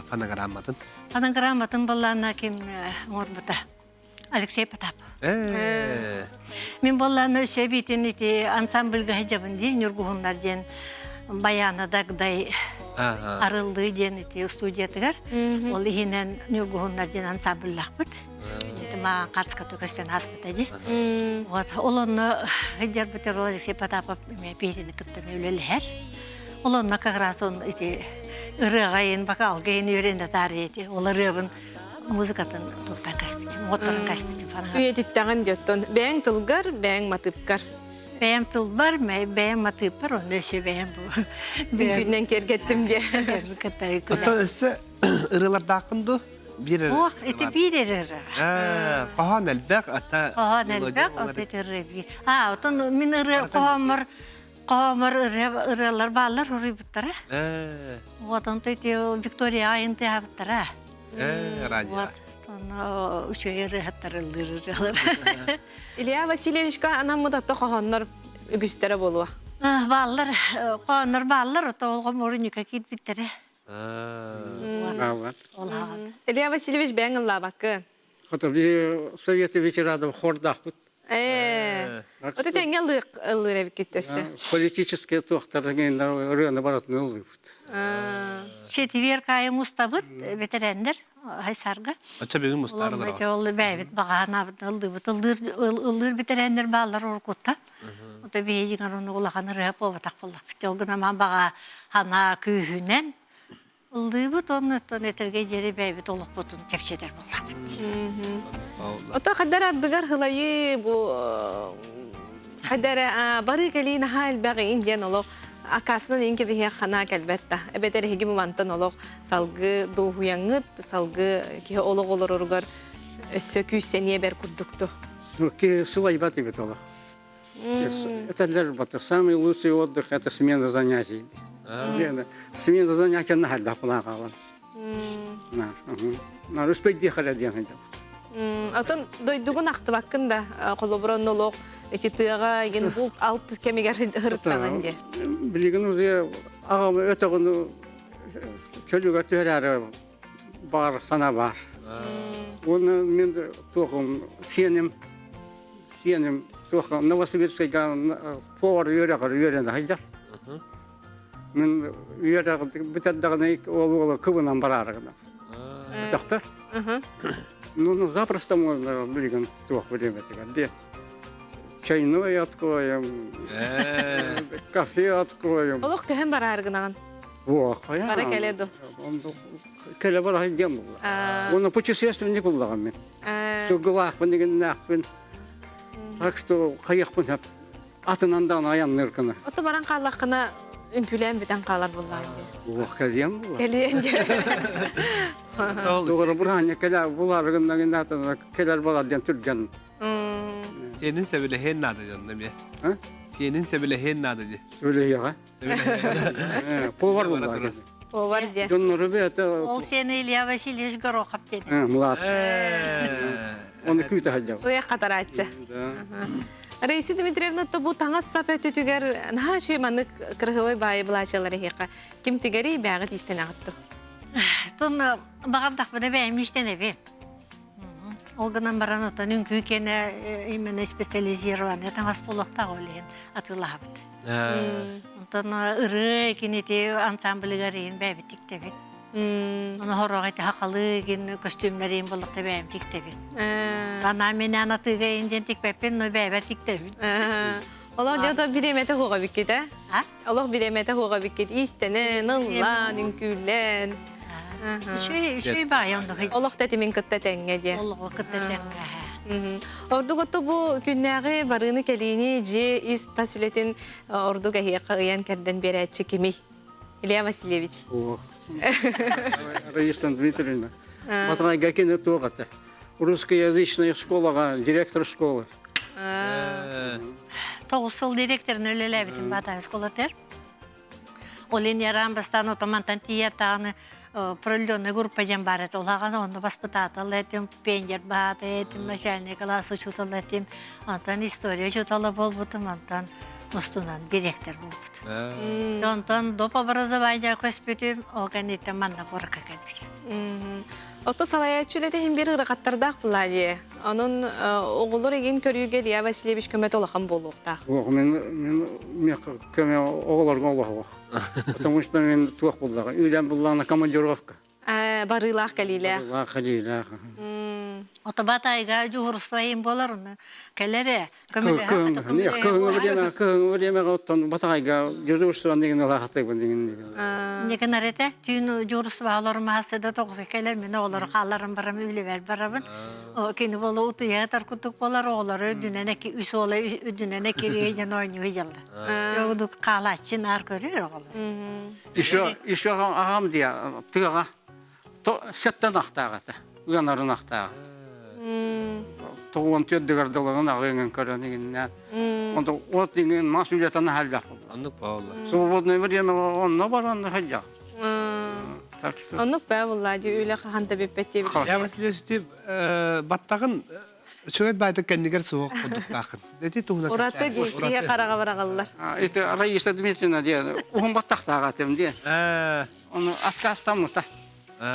фонограмматын? Фонограмматын баллаана ким оҥорбута? Алексей Потапов. Мин боллаана өсө битин ити ансамбльга сылдьабын дии Ньургуһуннар диэн Баяна Дагдай арыллыы диэн ити студиятыгар ол иһинэн Ньургуһуннар диэн ансамбльлаахпыт. Ити маған харцката көстөн ааспыта дии. Вот ол онно сылдьарбытыгар ол Алексей Потапов эмиэ песени кытта үлэлэһэр. Ол онно как раз он ити ырыаҕа вокалга үөрэнэ таарыйа ити ол ырыабын музыкатын туттан каспитим, оҕотторун каспитим фанат. Үйэтиттэҕин дьоттон бэйэҥ тылгар, бэйэҥ матыыпкар. Бэйэм тылбар, бэйэм матыыппар, онно өссө бэйэм бу. Үҥкүүнэн киэргэттим диэ. Оттон өссө ырыалардааххын дуу? Биир Ох, ити биир эрэ ырыа. Хоһоон элбэх, ата Хоһоон элбэх, от ити ырыа биир. А, отон мин ырыа хоһооммор хоһооммор ырыалар бааллар уруйбуттара. Вот онто ити Виктория айын тыаһабыттара. Радио. Вот, онно үчүгэй ырыаһыттар ыллыыр ырыалар. Илья Васильевичка анаммыт ото хоһооннор үгүстэрэ буолуо. Бааллар, хоһооннор бааллар, ото олҕом орунньука киирбиттэрэ. Бааллар. Ол хаҕан. Илья Васильевич бэйэҥ ыллаабаккын. Хото би Совет ветеранов хордаахпыт. Ото тэҥҥэ ыллыыр эбиккит өссө. Политические туохтар ырыаны барытын ыллыыбыт. Четверг айы мустабыт ветераннар Хайсарга. Оччо бүгүн мустаарылар. Ол бэйбит баҕанаабыт ыллыыбыт ыллыыр ыллыыр ветераннар бааллар уруккуттан. Ото биһиги ону улахан ырыа буолбатах буоллахпыт. Ол гынан баҕа хана күүһүнэн ыллыыбыт оннуттан этэргэ диэри бэйбит олохпутун чэпчэтэр буоллахпыт. Ото хаддар ардыгар хылайы бу хаддар бары кэлии наһаа элбэҕи диэн олох акасынан инке биһиэ ханаа кэлбэт да эбэтэр эһиги мантан олох салгы дуоһуйаҥҥыт салгы киһи олох олороругар өссө күүссэниэ бэр курдукту. Ну, ки сылайбат эбит олох. Это для самый лучший отдых это смена занятий. Смена занятий на хальбах була На, на успейди халя диэн сылдьабыт. Отон дойдугун ахтыбаккын да холобурон олох эти тыаҕа еген булт алт кэмигэр ырыттаҕын диэ. Билигин уже аҕам өтөҕүн чөлүгэр түһэрээри бар сана бар. Оны мен туохум сиэним сиэним туох Новосибирскайга повар үөрэҕэр үөрэнэ сылдьар. Мин үөрэх бүтэрдэҕинэ ол уола кыбынан бараары гынар. Өтөхпөр. Ну, запросто можно билигин туох билиэметигэр диэ. Чайную откроем, кафе откроем. Олох көһөн бараары гынаҕын. Бара кэлэ ду. Кэлэ бара диэн буолла. Оны путешественник буллаҕым мин. Сылгылаахпын, игиннээхпин. Так что хайыахпын сөп. Атынан даҕаны айанныыр гына. Ото баран хааллаххына үҥкүүлээн бүтэн хаалар буоллаҕын дии. Уох кэлиэм була. Кэлиэн дии. Тугара бураанньа кэлэ буларыгын гыннаатана кэлэр болар диэн түргэн. Сиэнин сөбүлэһиэн наада дьонно эмиэ. Сиэнин сөбүлэһиэн наада дии. Сөбүлэһиэҕэ. Повар буолла. Повар диye. Дьоннору бэйэтэ Ол сиэни Илья Васильевич Горохов диэн. Млаас. Оны күүтэ сылдьабыт. Суя хатарааччы. Раиса Дмитриевна бу таҥас сап өттүтүгэр наһаа үчүгэй маннык кырыһыбай баайы былаачыалар эһиэхэ ким тигэрий бээҕит иистэн аҕытту. Тон баҕардахпына бэйэм иистэнэбин. Ол гынан баран отон үҥкүү киэнэ именно специализированный таҥас буолуохтаах ол иһин атыылаһабыт. Онтон ырыа кинити ансамблыгар иһин бэйэбит тиктэбит. Ону хороҕ ити хахалы гин көстүүмнэрин буоллахта бэйэм тиктэбит. Анаа минээн атыыга иһин диэн тикпэппин, но бэйэбэр тиктэбит. Олох дьото бириэмэтэ хуоҕа биккит э? Олох бириэмэтэ хуоҕа биккит иистэнэн, ыллаан, үҥкүүлээн. Үчүгэй үчүгэй баайа оннук. Олох тэтимин кытта тэҥҥэ диэ. Олоҕу кытта тэҥҥэ. Ордук отто бу күннээҕи барыыны кэлиини дьиэ ис тас үлэтин ордук эһиэхэ ыйан кэрдэн биэрээччи кимий? Илья Васильевич. Раиса Дмитриевна. Батарайга кини туох этэ? Русскоязычная школаға директор школы. Тоҕус сыл директорын үлэлээбитим баатаай школатер. Ол ин яраан бастаан отомантан тиийэр даҕаны определенная группа диэн баар этэ. Улахан онно баспытаатал этим, пионер баата этим, начальный класс учуутал этим. Онтон история учуутала буолбутум, онтон устунан директор буолбутум. Онтон доп образование көспүтүм, ол кэнниттэн манна куоракка кэлбитим. Ото салайааччы үлэтэ иһин биир ыарахаттардаах буолаа дии. Онон оҕолор игин көрүүгэ Илья Васильевич көмөтө улахан буолуохтаах. Ох, мен мен көмө оҕолорго олоһуох. Потому что мен туох буллаҕа, үлэм буллаҕына командировка. Барыылаах кэлиилээх. Барыылаах кэлиилээх. Отобатайга дьуһурустайым болар уну кэлере Кыһыҥы кыһыҥы время оттон батаҕайга дежурство деген ылаахтайбын деген. Некенарете түүн дьуурустубаҕа олорумаһасы да тоҕуска кэлэр мин оҕолору хаалларан барам үлэбэр барабын. Кини болу утуйа курдук болар оҕолору үрдүнэн эки үс уола үрдүнэн экириэ дьон оонньуу дьалла. Огдук хаалааччы наар көрөр оҕолор. Еще еще аҕам диye тыаҕа сеттен ахтаах этэ. Ыанарын ахтаах этэ. Тоҕуон түөрдүгэр дылыгын аҕыҥын көрөн иҥиннээн. Онто от иҥин мас үлэтэн аһаллах буолла. Оннук буолла. Свободное время онно баран хадьа. Так что. Оннук баа буолла дии үлэ хаһан да бүппэт диэбит. Я Васильевич баттаҕын үчүгэй баайдык кэннигэр суох курдуктааххын. Эти туһунан Ураты дии киһи хараҕа бараҕаллар. Это Раиса Дмитриевна диэн уһун баттахтаах этим диэн. Оны отказтаммыта.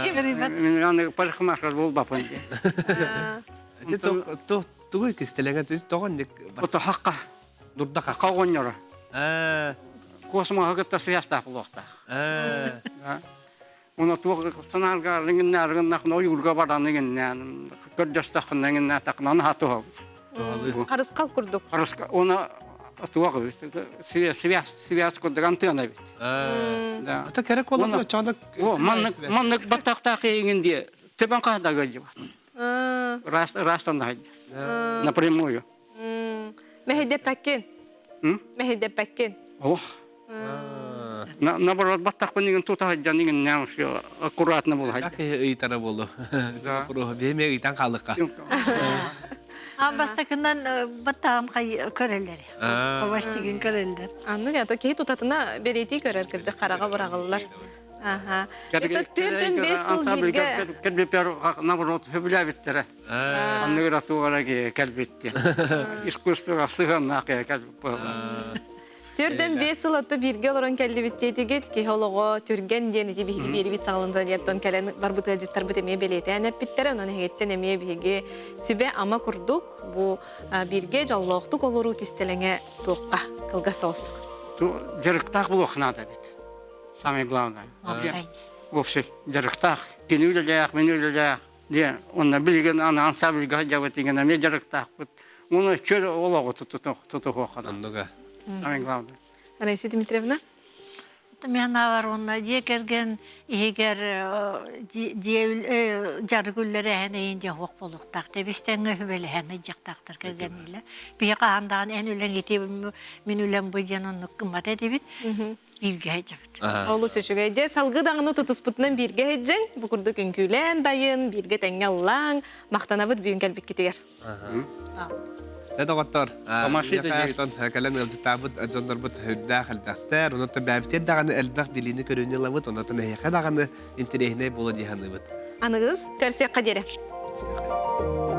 Ким? Мен аны парикмахер буолбаппын диэн. Ити тугу кистэлэҥэ тоҕо Ото хаққа. Дурда хаққа оҕонньоро. Космоһа кытта связьтаах буолуохтаах. Уна туох санаарга риҥиннаарыгыннахна ойуурга баран иҥиннээн көрдөстөххүнэ иҥиннээтэххинэ наһаа туһалыыр. Харысхал курдук. Харысхал уна туох эбит связь связь курдук антыана эбит. Да. Ата кэрэ куолаҕын оччоҕуна О, маннык маннык баттахтаах иҥин диэ төбөн хаһда гылдьыбат. Раз растан да Напрямую. Мэһэйдэппэккин. Мэһэйдэппэккин. Ох. Наоборот, баттахпын иҥин тута сылдьан иҥиннээн все аккуратно буолһайда. Как ыйытара буолу. Биһиме ыйтан хаалыкка. А бастакынан баттаҕын көрөллөр. Бастигин көрөллөр. Анну ято киһи тутатына бэлиэтии көрөр кырдьык хараҕа быраҕыллар. Аха. Это төртөн бес сыл бииргэ Кэлбиппэр наоборот сөбүлээбиттэрэ. Анныгыра туора кэлбитти. Искусствоға сыһыаннаах кэлбит буолла. Төрдөн бес сыл атты бииргэ олорон кэллибит диэтигит киһи олоҕо түргэн диэн ити биһиги биэрибит саҕаланта диэттон кэлэн барбыт ыалдьыттарбыт эмиэ бэлиэтээн эппиттэрэ онон эһигиттэн эмиэ биһиги сүбэ ама курдук бу бииргэ дьоллоохтук олоруу кистэлэҥэ туохха кылгас соҕустук Дьарыктаах буолуох наада эбит. Самое главное. Общий дьарыктаах. Кини үлэлээх, мин үлэлээх. Диэн онно билигин аны ансамбльга сылдьабыт игин эмиэ дьарыктаахпыт. Уну чөл олоҕу тутуһуохха Оннуга. Самое главное. Раиса Дмитриевна? Мен авар онна дьиэ кэргэн иһигэр дьиэ дьарык үллэрэһэн эйин дьэ хуох буолуохтаах. Тэбистэҥҥэ хүбэлэһэн ыдьахтаахтар кэргэнниилэр. Биһи хаһан даҕаны эн үлэҥ ити мин үлэм бу диэн оннук гыммат этибит. Бииргэ сылдьабыт. Олус үчүгэй. Дьэ, салгыы даҕаны тутуспутунан бииргэ сылдьыҥ. Бу курдук үҥкүүлээн дайын, бииргэ тэҥҥэ ыллааҥ. Махтанабыт бүгүн кэлбиккитигэр. Дьэ доҕоттор, кэлэн ыалдьыттаабыт дьоннорбут үрдээх элбэхтэр, онон бэйэбитигэр даҕаны элбэх билиини көрүүнү ылабыт, онон эһиэхэ даҕаны интэриэһинэй буолуо дии саныыбыт. Аныгыс көрсүөххэ диэри. Көрсүөххэ.